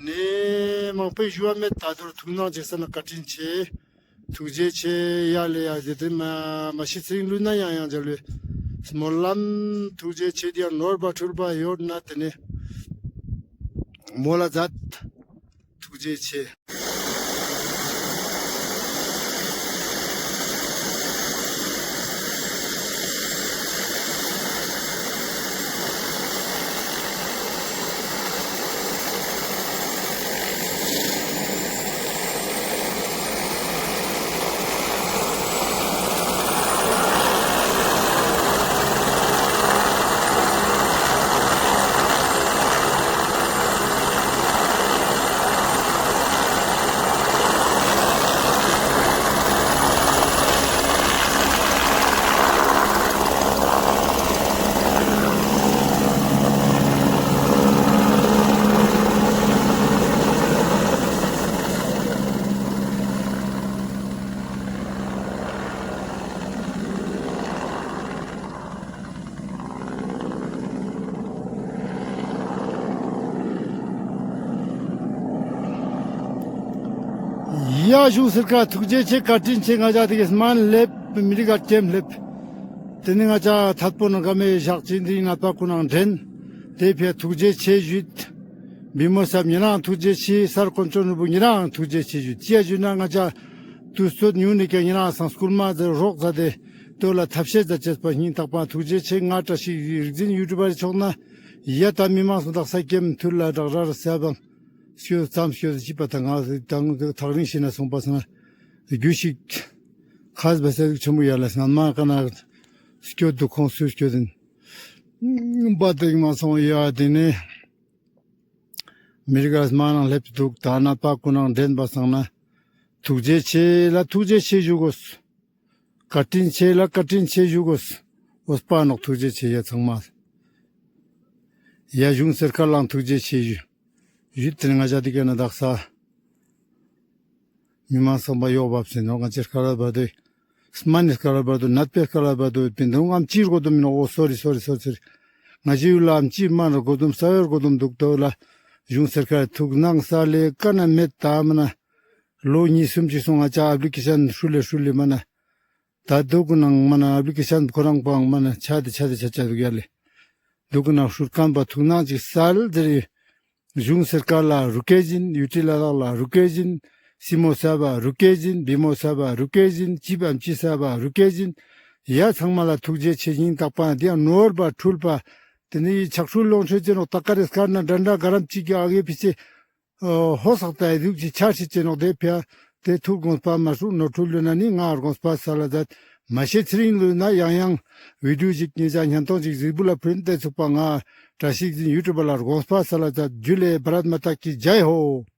ནེ་མང་པོའི་ཞུ་བ་མེད། ད་དུར་ཐུགས་སྣང་ཅིག་སལ་ན་བཀའ་དྲིན་ཆེ། ཐུགས་རྗེ་ཆེ་ཡ་ལེ། ཡ་ཇེ་དེ་མ་མ་ཤི་ཚེ་རིང་ལུས་ན་ཡང་ཡང་འཇལ་བའི་སྨོན་ལམ། ཐུགས་རྗེ་ཆེ། དེ་ཡང་ནོར་བ་འཁྲུལ་བ་ཡོད་ན་དེ་ནེ་མོལ་ལ་མཛད། ཐུགས་རྗེ་ཆེ། ཡ་གཞུང་ཟེར་ཁ་ཐུགས་རྗེ་ཆེ། བཀའ་དྲིན་ཆེ། ང་ཅག་དེ་གི་སྨན་ལེབ་མི་རིགས་ཀ་ཀེམ་ལེབ། དེ་ནི་ང་ཅག་ཐད་པོ་ནང་ཀ་མེ་ཞག་ཅིག་འདི་ནད་པ་ཀུན་ནང་འདྲེན། དེ་ཕི་ཐུགས་རྗེ་ཆེ་ཞུས། བི་མོ་སབ་ཉེ་རང་ཐུགས་རྗེ་ཆེ། སར་དཀོན་མཆོག་ནོར་བུ་ཉེ་རང་ཐུགས་རྗེ་ཆེ་ཞུས། ཅི་ཡ་ཞུས་ན་ང་ཅག་དུས་ཚོད་ཉུང་ནི་ཀ་ཉེ་རང་སང་སྐུལ་མ་ཟེར་རོགས་ཟ་དེ་དོ་ལ་ཐབས་ཤེས་ཟ་ཅེས་པ་སྙིང་ཐག་པ་ཐུགས་རྗེ་ཆེ། ང་བཀྲ་ཤིས་རིག་འཛིན་ཡུ་ཊུབ་པར་ཆོག་ན་ཡ་ད་མི་མང་སུ་དག་ས་ཀེམ་ཐུར་ལ་དྲག་རར་སེ་བང་སྐྱོད་ཙམ་སྐྱོད་ཅི་པ་ད་ང་ཐག་རིང་ཤི་ན་སོང་པ་སང་རྒྱུ་ཞིག་ཁ་སྦ་ས་ཆེན་མོ་ཡ་ལ་སྔན་མ་ཀ་ན་སྐྱོད་དུ་ཁོང་སུ་སྐྱོད་ཡིན་པ་དེ་མ་སོང་ཡ། དེ་ནས་མི་རིགས་ཨ་མ་ནང་སླེབས་འདུག་ད་ནད་པ་ཀུན་ནང་འདྲེན་པ་སང་ན་ཐུགས་རྗེ་ཆེ་ལ་ཐུགས་རྗེ་ཆེ་ཞུ་དགོས། བཀའ་དྲིན་ཆེ་ལ་བཀའ་དྲིན་ཆེ་ཞུ་དགོས། འོས་པ་ནོག་ཐུགས་རྗེ་ཆེ་ཡ་ཚང་མ། ཡ་གཞུང་སེར་ཁ་ལང་ཐུགས་རྗེ་ཆེ་ཞུ། ཡུལ་དེ་ནི་ང་ཅག་དེ་ཀ་ན་དག་ས་མི་མང་སོང་པ་ཡོག་བབས་སེ་ནོག་ང་ཅག་སྐལ་བ་བར་དོ་སྨན་ནི་སྐལ་བ་བར་དོ་ནད་པའི་སྐལ་བ་བར་དོ་པིན་དུང་ཨམ་ཅི་རྒོ་དུམ་ནོག་འོ་སོ་རི་སོ་རི་སོ་རི། ང་ཅི་ཡུལ་ལ་ཨམ་ཅི་མ་ར་རྒོ་དུམ་ས་ཡོར་རྒོ་དུམ་འདུག་དོ་ལ་གཞུང་སེར་ཁ་ཐུགས་སྣང་ས་ལེ་ཀ་ན་མེད་ད་མ་ན། ལོ་གཉིས་གསུམ་ཅིག་སོང་ང་ཅག་ཨབ་ལི་ཀེ་ཤན་ཧྲུལ་ལེ་ཧྲུལ་ལེ་མ་ན། ད་དུག་ནང་མ་ན་ཨབ་ལི་ཀེ་ཤན་ཁོ་རང་པང་མ་ན་ཆ་དེ་ཆ་དེ་ཆ་ཆ་དུག་ཡ་ལེ། དུག་ནང་ཧྲུལ་ཁན་པ་ཐུགས་སྣང་ཅིག་སལ་ཟེར་ཡི། གཞུང་སེར་ཁ་ལ་རུ་ཀེ་ཞིན། ཡུ་ཊི་ལ་ལག་ལ་རུ་ཀེ་ཞིན། སི་མོ་ས་བ་རུ་ཀེ་ཞིན། བི་མོ་ས་བ་རུ་ཀེ་ཞིན། ཅི་བམ་ཅི་ས་བ་རུ་ཀེ་ཞིན། ཡ་ཚང་མ་ལ་ཐུགས་རྗེ་ཆེ་ཞིང་དག་པ་དེ་ཡང་ནོར་བ་འཁྲུལ་པ། དེ་ནི་ཆག་ཧྲུལ་ལོང་ཧྲུལ་ཅེ་ནོག་ད་ཀ་རེ་སྐར་ན་འདྲ་འདྲ་ག་རམ་ཅིག་གི་ཨ་གེ་ཕི་ཅེ། ཧོ་སག་ཏ་ཡི་དུག་ཅིག་ཆ་ཤི་ཅེ་ནོག་དེ་ཕི་ཡ་དེ་ཐུགས་དགོངས་པ་མ་སྲུང་ནོར་འཁྲུལ་ལུས་ན་ནི་ང་དགོངས་པ་སལ་ལ་མཛད། མ་ཤེས་ཚེ་རིང་ལུས་ན་ཡང་ཡང་བི་ཌིའོ་ཞིག་ཉེ་ཞ་ཉན་ཐོང་ཞིག་གཟིགས་འབུལ་ལ་ཕུལ་ཏེ་ཚུགས་པ་ང་བཀྲ་ཤིས་འཛིན་ཡུ་ཊུབ་པ་ལ་དགོངས་པ་སལ་ལ་མཛད། ཇུ་ལེ་བྷ་རད་མ་ཏ་ཀི་ཇའི་ཧོ།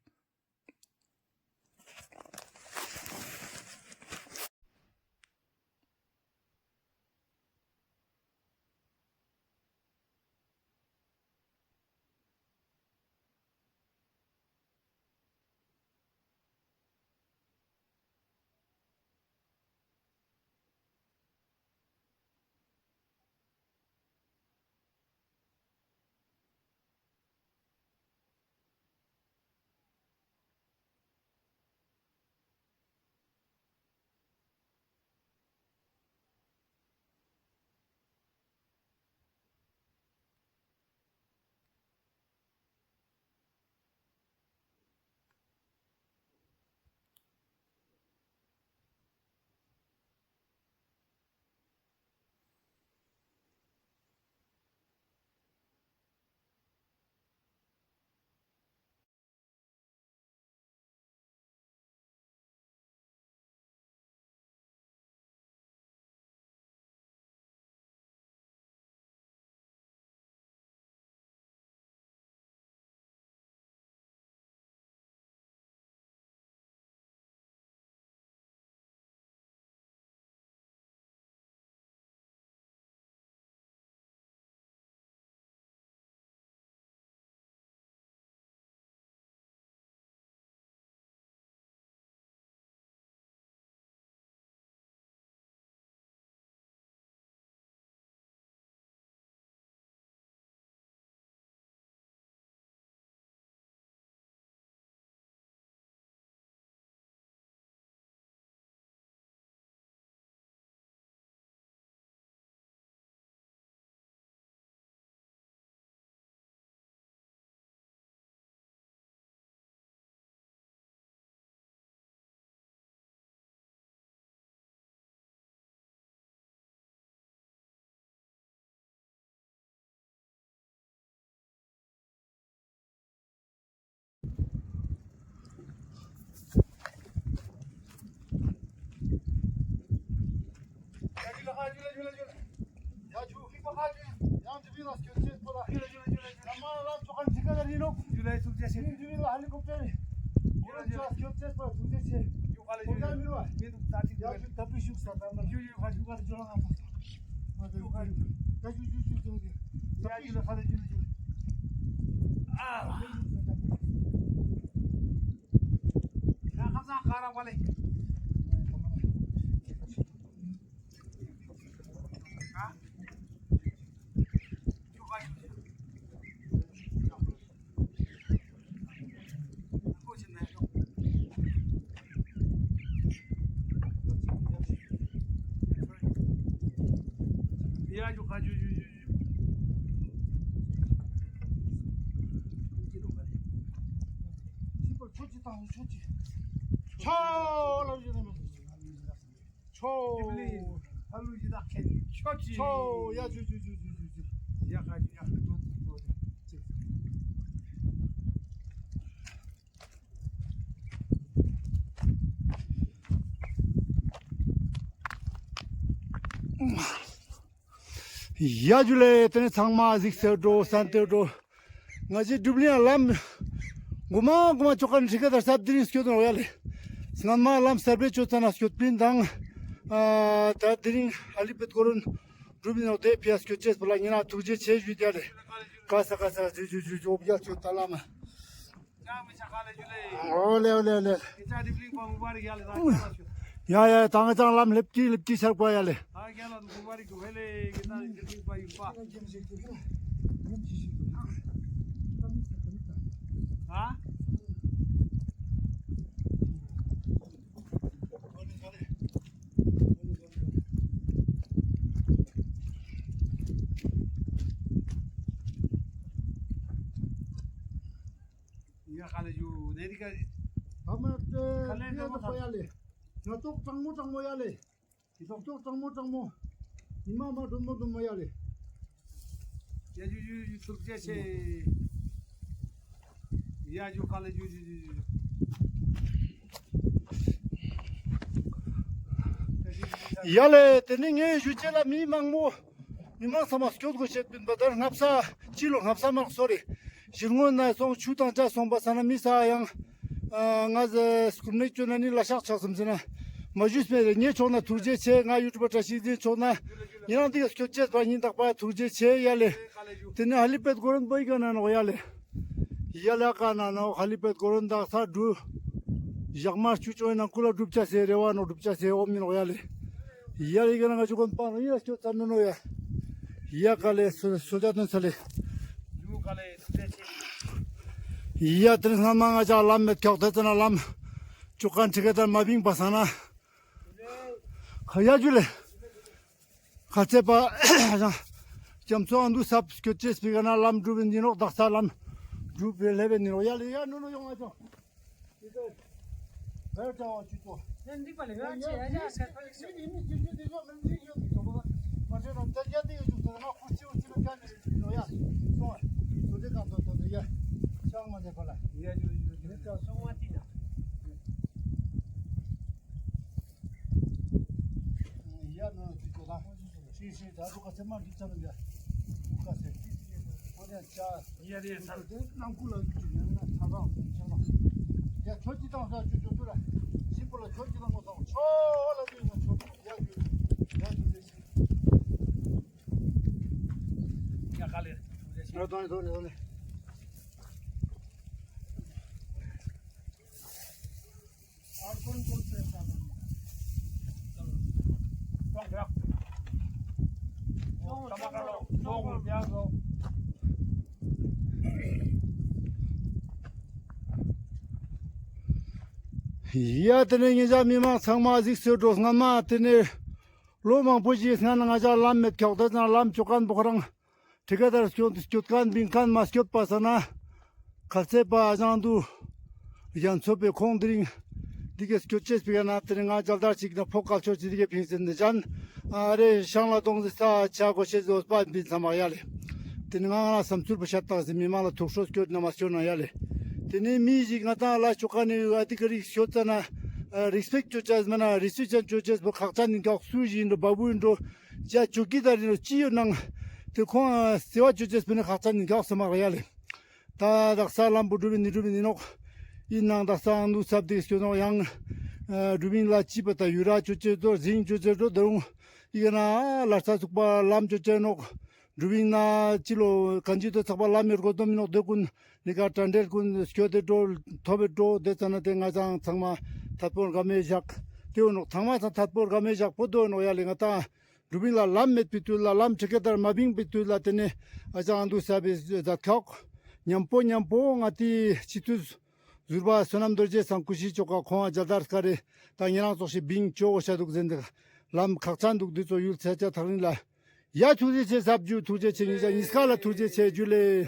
ཡ་ཇུ་ལེ། ཏེ་ནེ་ཚང་མ་གཟིགས་སེ་འགྲོ་སན་ཏེ་འགྲོ། ང་ཞའི་གྲུབ་ལིང་ལམ་གོ་མ་གོ་མ་ཅོ་ཁན་ཁྲི་ཀ་དར་སབ་དེ་རིང་སྐྱོད་དེ་ནོག་ཡ་ལེ། སྔན་མ་ལམ་སར་བེ་ཅོ་ཙ་ན་སྐྱོད་པིན་དང་། ཨ་ད་དེ་རིང་ཧ་ལི་པེད་གོ་རོན་གྲུབ་ལིང་ནོག་ཏེ་ཕི་ཡ་སྐྱོད་ཅེས་པོ་ལ་ཉེ་རང་ཐུགས་རྗེ་ཆེ་ཞུས་ཏེ་ཡ་ལེ། ཀ་ས་ཀ་ས་ཇུ་ཇུ་ཇུ་ཇུ་ཨོ་བི་ཡ་ཅོ་ད་ལམ། ཨོ་ལེ་ཨོ་ལེ་ཨོ་ལེ། ཡ་ཡ་ད་ང་ཅང་ལམ་ལེབ་ཀི་ལེབ་ཀི་ཤར་གོ་ཡ་ལེ། ཡ་ཧ་ལེ་ཇུ་ནེ་རི་ཀ། ཨ་མ་ཏེ་ཧ་ལེ་ཡ་ནོ་ཏོག་ཡ་ལེ། ང་ཏོག་གྲང་མོ་གྲང་མོ་ཡ་ལེ། ཏོག་ཏོག་གྲང་མོ་གྲང་མོ། ཉི་མ་མ་སྒྲོན་མོ་སྒྲོན་མོ་ཡ་ལེ། ཡ་ཇུ་ཇུ་ཇུ་ཐུགས་རྗེ་ཆེ། ཡ་ཇུ་ཧ་ལེ་ཇུ་ཇུ་ཇུ་ཇུ། ཡ་ལེ། ཏེ་ནེ་ངའི་ཞུ་ཅེས་ལ་མི་མང་མོ། མི་མང་ཚང་མ་སྐྱོད་དགོས་ཤེས་པིན་པ་ད་སྔ་ས་ཅི་ལོ་སྔ་ས་མ་སོ་རེ། ཞིར་ངོ་ན་སོང་ཆུ་དང་ཅ་སོང་པ་ས་ན་མི་ས་ཡང་། ཨ་ང་ཟེ་སྐུམ་ནེ་ཅོ་ན་ནི་ལ་ཤག་ཆག་སམ་ཟེར་ན། མ་ཞུས་མེད་རེ་ངའི་ཕྱོགས་ན་ཐུགས་རྗེ་ཆེ། ང་ཡུ་ཊུབ་པ་བཀྲ་ཤིས་འཛིན་ཕྱོགས་ན། ཉེ་རང་འདི་ག་སྐྱོད་ཅེས་པ་ཉིན་དག་པ་ཐུགས་རྗེ་ཆེ་ཡ་ལེ། ཏེ་ནེ་ཧ་ལི་པེད་གོ་རོན་པོ་ཡི་ག་ན་ནོག་ཡ་ལེ། ཡ་ལེ་ཀ་ན་ནོག་ཧ་ལི་པེད་གོ་རོན་དག་ས་འགྲུ། ཞག་མ་ཆུ་ཅོ་ཡིན་ན་ཀུ་ལ་གྲུབ་ཆ་སེ་རེ་བ་ནོག་གྲུབ་ཆ་སེ་འོ་མི་ནོག་ཡ་ལེ། ཡ་ལེ་ཀ་ན་ང་ཆུ་གོན་པང་ཡ་སྐྱོད་ཚར་ནོ་ནོ་ཡ། ཡ་ཀ་ལེ་སོ་སོ་ཇ་ཏོན་ས་ལེ། ཡ་ཏེ་རིང་སྔ་མ་ང་ཅག་ལམ་མེད་ཁྱོག་ཏེ་ཙ་ན་ལམ་ཅོ་ཁན་ཁྲི་ཀ་དར་མ་བིང་པ་ས་ན། ཁ་ཡ་ཇུ་ལེ། ཁ་ཚེ་པ། རྒྱ་མཚོ་ཨ་འདུ་སབ་སྐྱོད་ཅེས་པི་ག་ན་ལམ་གྲུབ་ཡིན་ནོག་དག་ས་ལམ་གྲུབ་ལེབ་ཡིན་ནོག་ཡ་ལེ་ཡ་ནོ་ནོ་ཡོང་ང་ཅོ། ཡ་ཏེ་ནེ་ཉེ་ཞ་མི་མང་ཚང་མ་གཟིགས་སེ་འགྲོ་སྔ་མ་ཏེ་ནེ་ལོ་མང་པོ་ཞིག་སྔ་ན་ང་ཞ་ལམ་མེད་ཁྱོག་ཏེ་ཙ་ན་ལམ་ཅོ་ཁན་བོ་ཁོ་རང་ཁྲི་ཀ་དར་སྐྱོད་སྐྱོད་ཁན་བིང་ཁན་མ་སྐྱོད་པ་ས་ན། ཁ་ཚེ་པ་ཨ་ཞང་དུ་རྒྱ་མཚོ་པའི་ཁོང་དེ་རིང་འདི་གའི་སྐྱོད་ཅེས་པི་ཀ་ན་དེ་རིང་ང་མཇལ་དར་ཅིག་ན་ཕོ་སྐལ་ཆོ་ཅི་འདི་གའི་ཕིང་སེ་ནི་ཅན་ཨ་རེ་ཤང་ལ་གཏོང་ཟི་ས་ཆ་གོ་ཤེས་ཟོ་པ་འབིན་ཚང་མ་ཡ་ལེ། དེ་ནི་ང་ང་ལ་བསམ་ཚུལ་པོ་ཤད་བཏང་ཟི་མི་མང་ལ་ཐུགས་ཁྲོ་སྐྱོད་ན་མ་སྐྱོད་ན་ཡ་ལེ། དེ་ནི་མི་ཞིག་ང་ཏང་ལ་ཆོ་ཁ་ནི་ཨ་དི་ཀ་རིག་སྐྱོད་ཙ་ན་རིག་སྤེག་ཅོ་ཅེས་མ་ན་རིག་སུ་ཅན་ཅོ་ཅེས་པོ་ཁག་ཅན་ནི་ཁག་སུ་ཞིག་ཡིན་འགྲོ་བ་བུ་ཡིན་འགྲོ། ཅ་ཅུ་ཀི་དར་ཅི་ཡོད་ནང་དེ་ཁོང་སེ་བ་ཅོ་ཅེས་པེ་ནི་ཁག་ཅན་ནི་གག་སེ་མ་ར་ཡ་ལེ། ད་དག་ས་ལམ་བུ་འགྲུབ་ནི་འགྲུབ་ནི་ནོག། ཨིན་ནང་དག་ས་ཨང་དུ་སབ་དེ་སྐྱོ་ནོག་ཡང་། འགྲུབ་ཨིན་ལ་ཅི་པ་ད་ཡུ་ར་ཅོ་ཅེས་དོ་རིང་ཅོ་ཅེས་དོ་དེ་རུང་ཨི་ག་ན་ལར་ས་ཚུགས་པ་ལམ་ཅོ་ཅེས་ནོག། འགྲུབ་ཨིན་ན་ཅི་ལོ་གན་ཇི་དོ་ཚག་པ་ལམ་ཡོད་གོ་དོ་མི་ནོག། དེ་ཀུན་ནི་ཀ་དྲན་འབྲེལ་ཀུན་སྐྱོ་དེ་འགྲོ་ཐོབ་པའི་འགྲོ་དེ་ཙ་ན་དེ་ང་ཚང་ཚང་མ་ཐད་པོ་དགའ་མེད་བཞག་དེ་འོ་ནོག། ཚང་མ་ཚང་ཐད་པོ་དགའ་མེད་བཞག་པོ་དོ་ནོག་ཡ་ལེ། ང་ཏང་འགྲུབ་ཨིན་ལ་ལམ་མེད་པའི་དུས་ལ་ལམ་ཁྲི་ཀེ་ལྟར་མ་བིང་པའི་དུས་ལ་དེ་ནས་ཨ་ཅག་ཨང་དུ་ས་བའི་ཛ་ཁྱོག་ཉམ་པོ་ཉམ་པོ་ང་ཏི་ཆི་དུས་ཟུར་པ་བསོད་ནམས་རྡོ་རྗེ་ཚང་སྐུ་ཞི་ཅོ་ཀ་ཁོང་ཨ་ཇ་དར་སྐ་རེ་ད་ཉེ་རང་ཙོགས་ཤིག་བིང་ཅོ་འོ་ཤ་དུག་ཟེར་འདུག། ལམ་ཁག་ཅན་དུག་དུས་ཚོ་ཡུལ་ཚེ་ཆ་ཐག་རིང་ལ་ཡ་ཐུགས་རྗེ་ཆེ་ཟབ་རྒྱུ་ཐུགས་རྗེ་ཆེ། ཉིས་ཀ་ལ་ཐུགས་རྗེ་ཆེ་ཇུ་ལེ།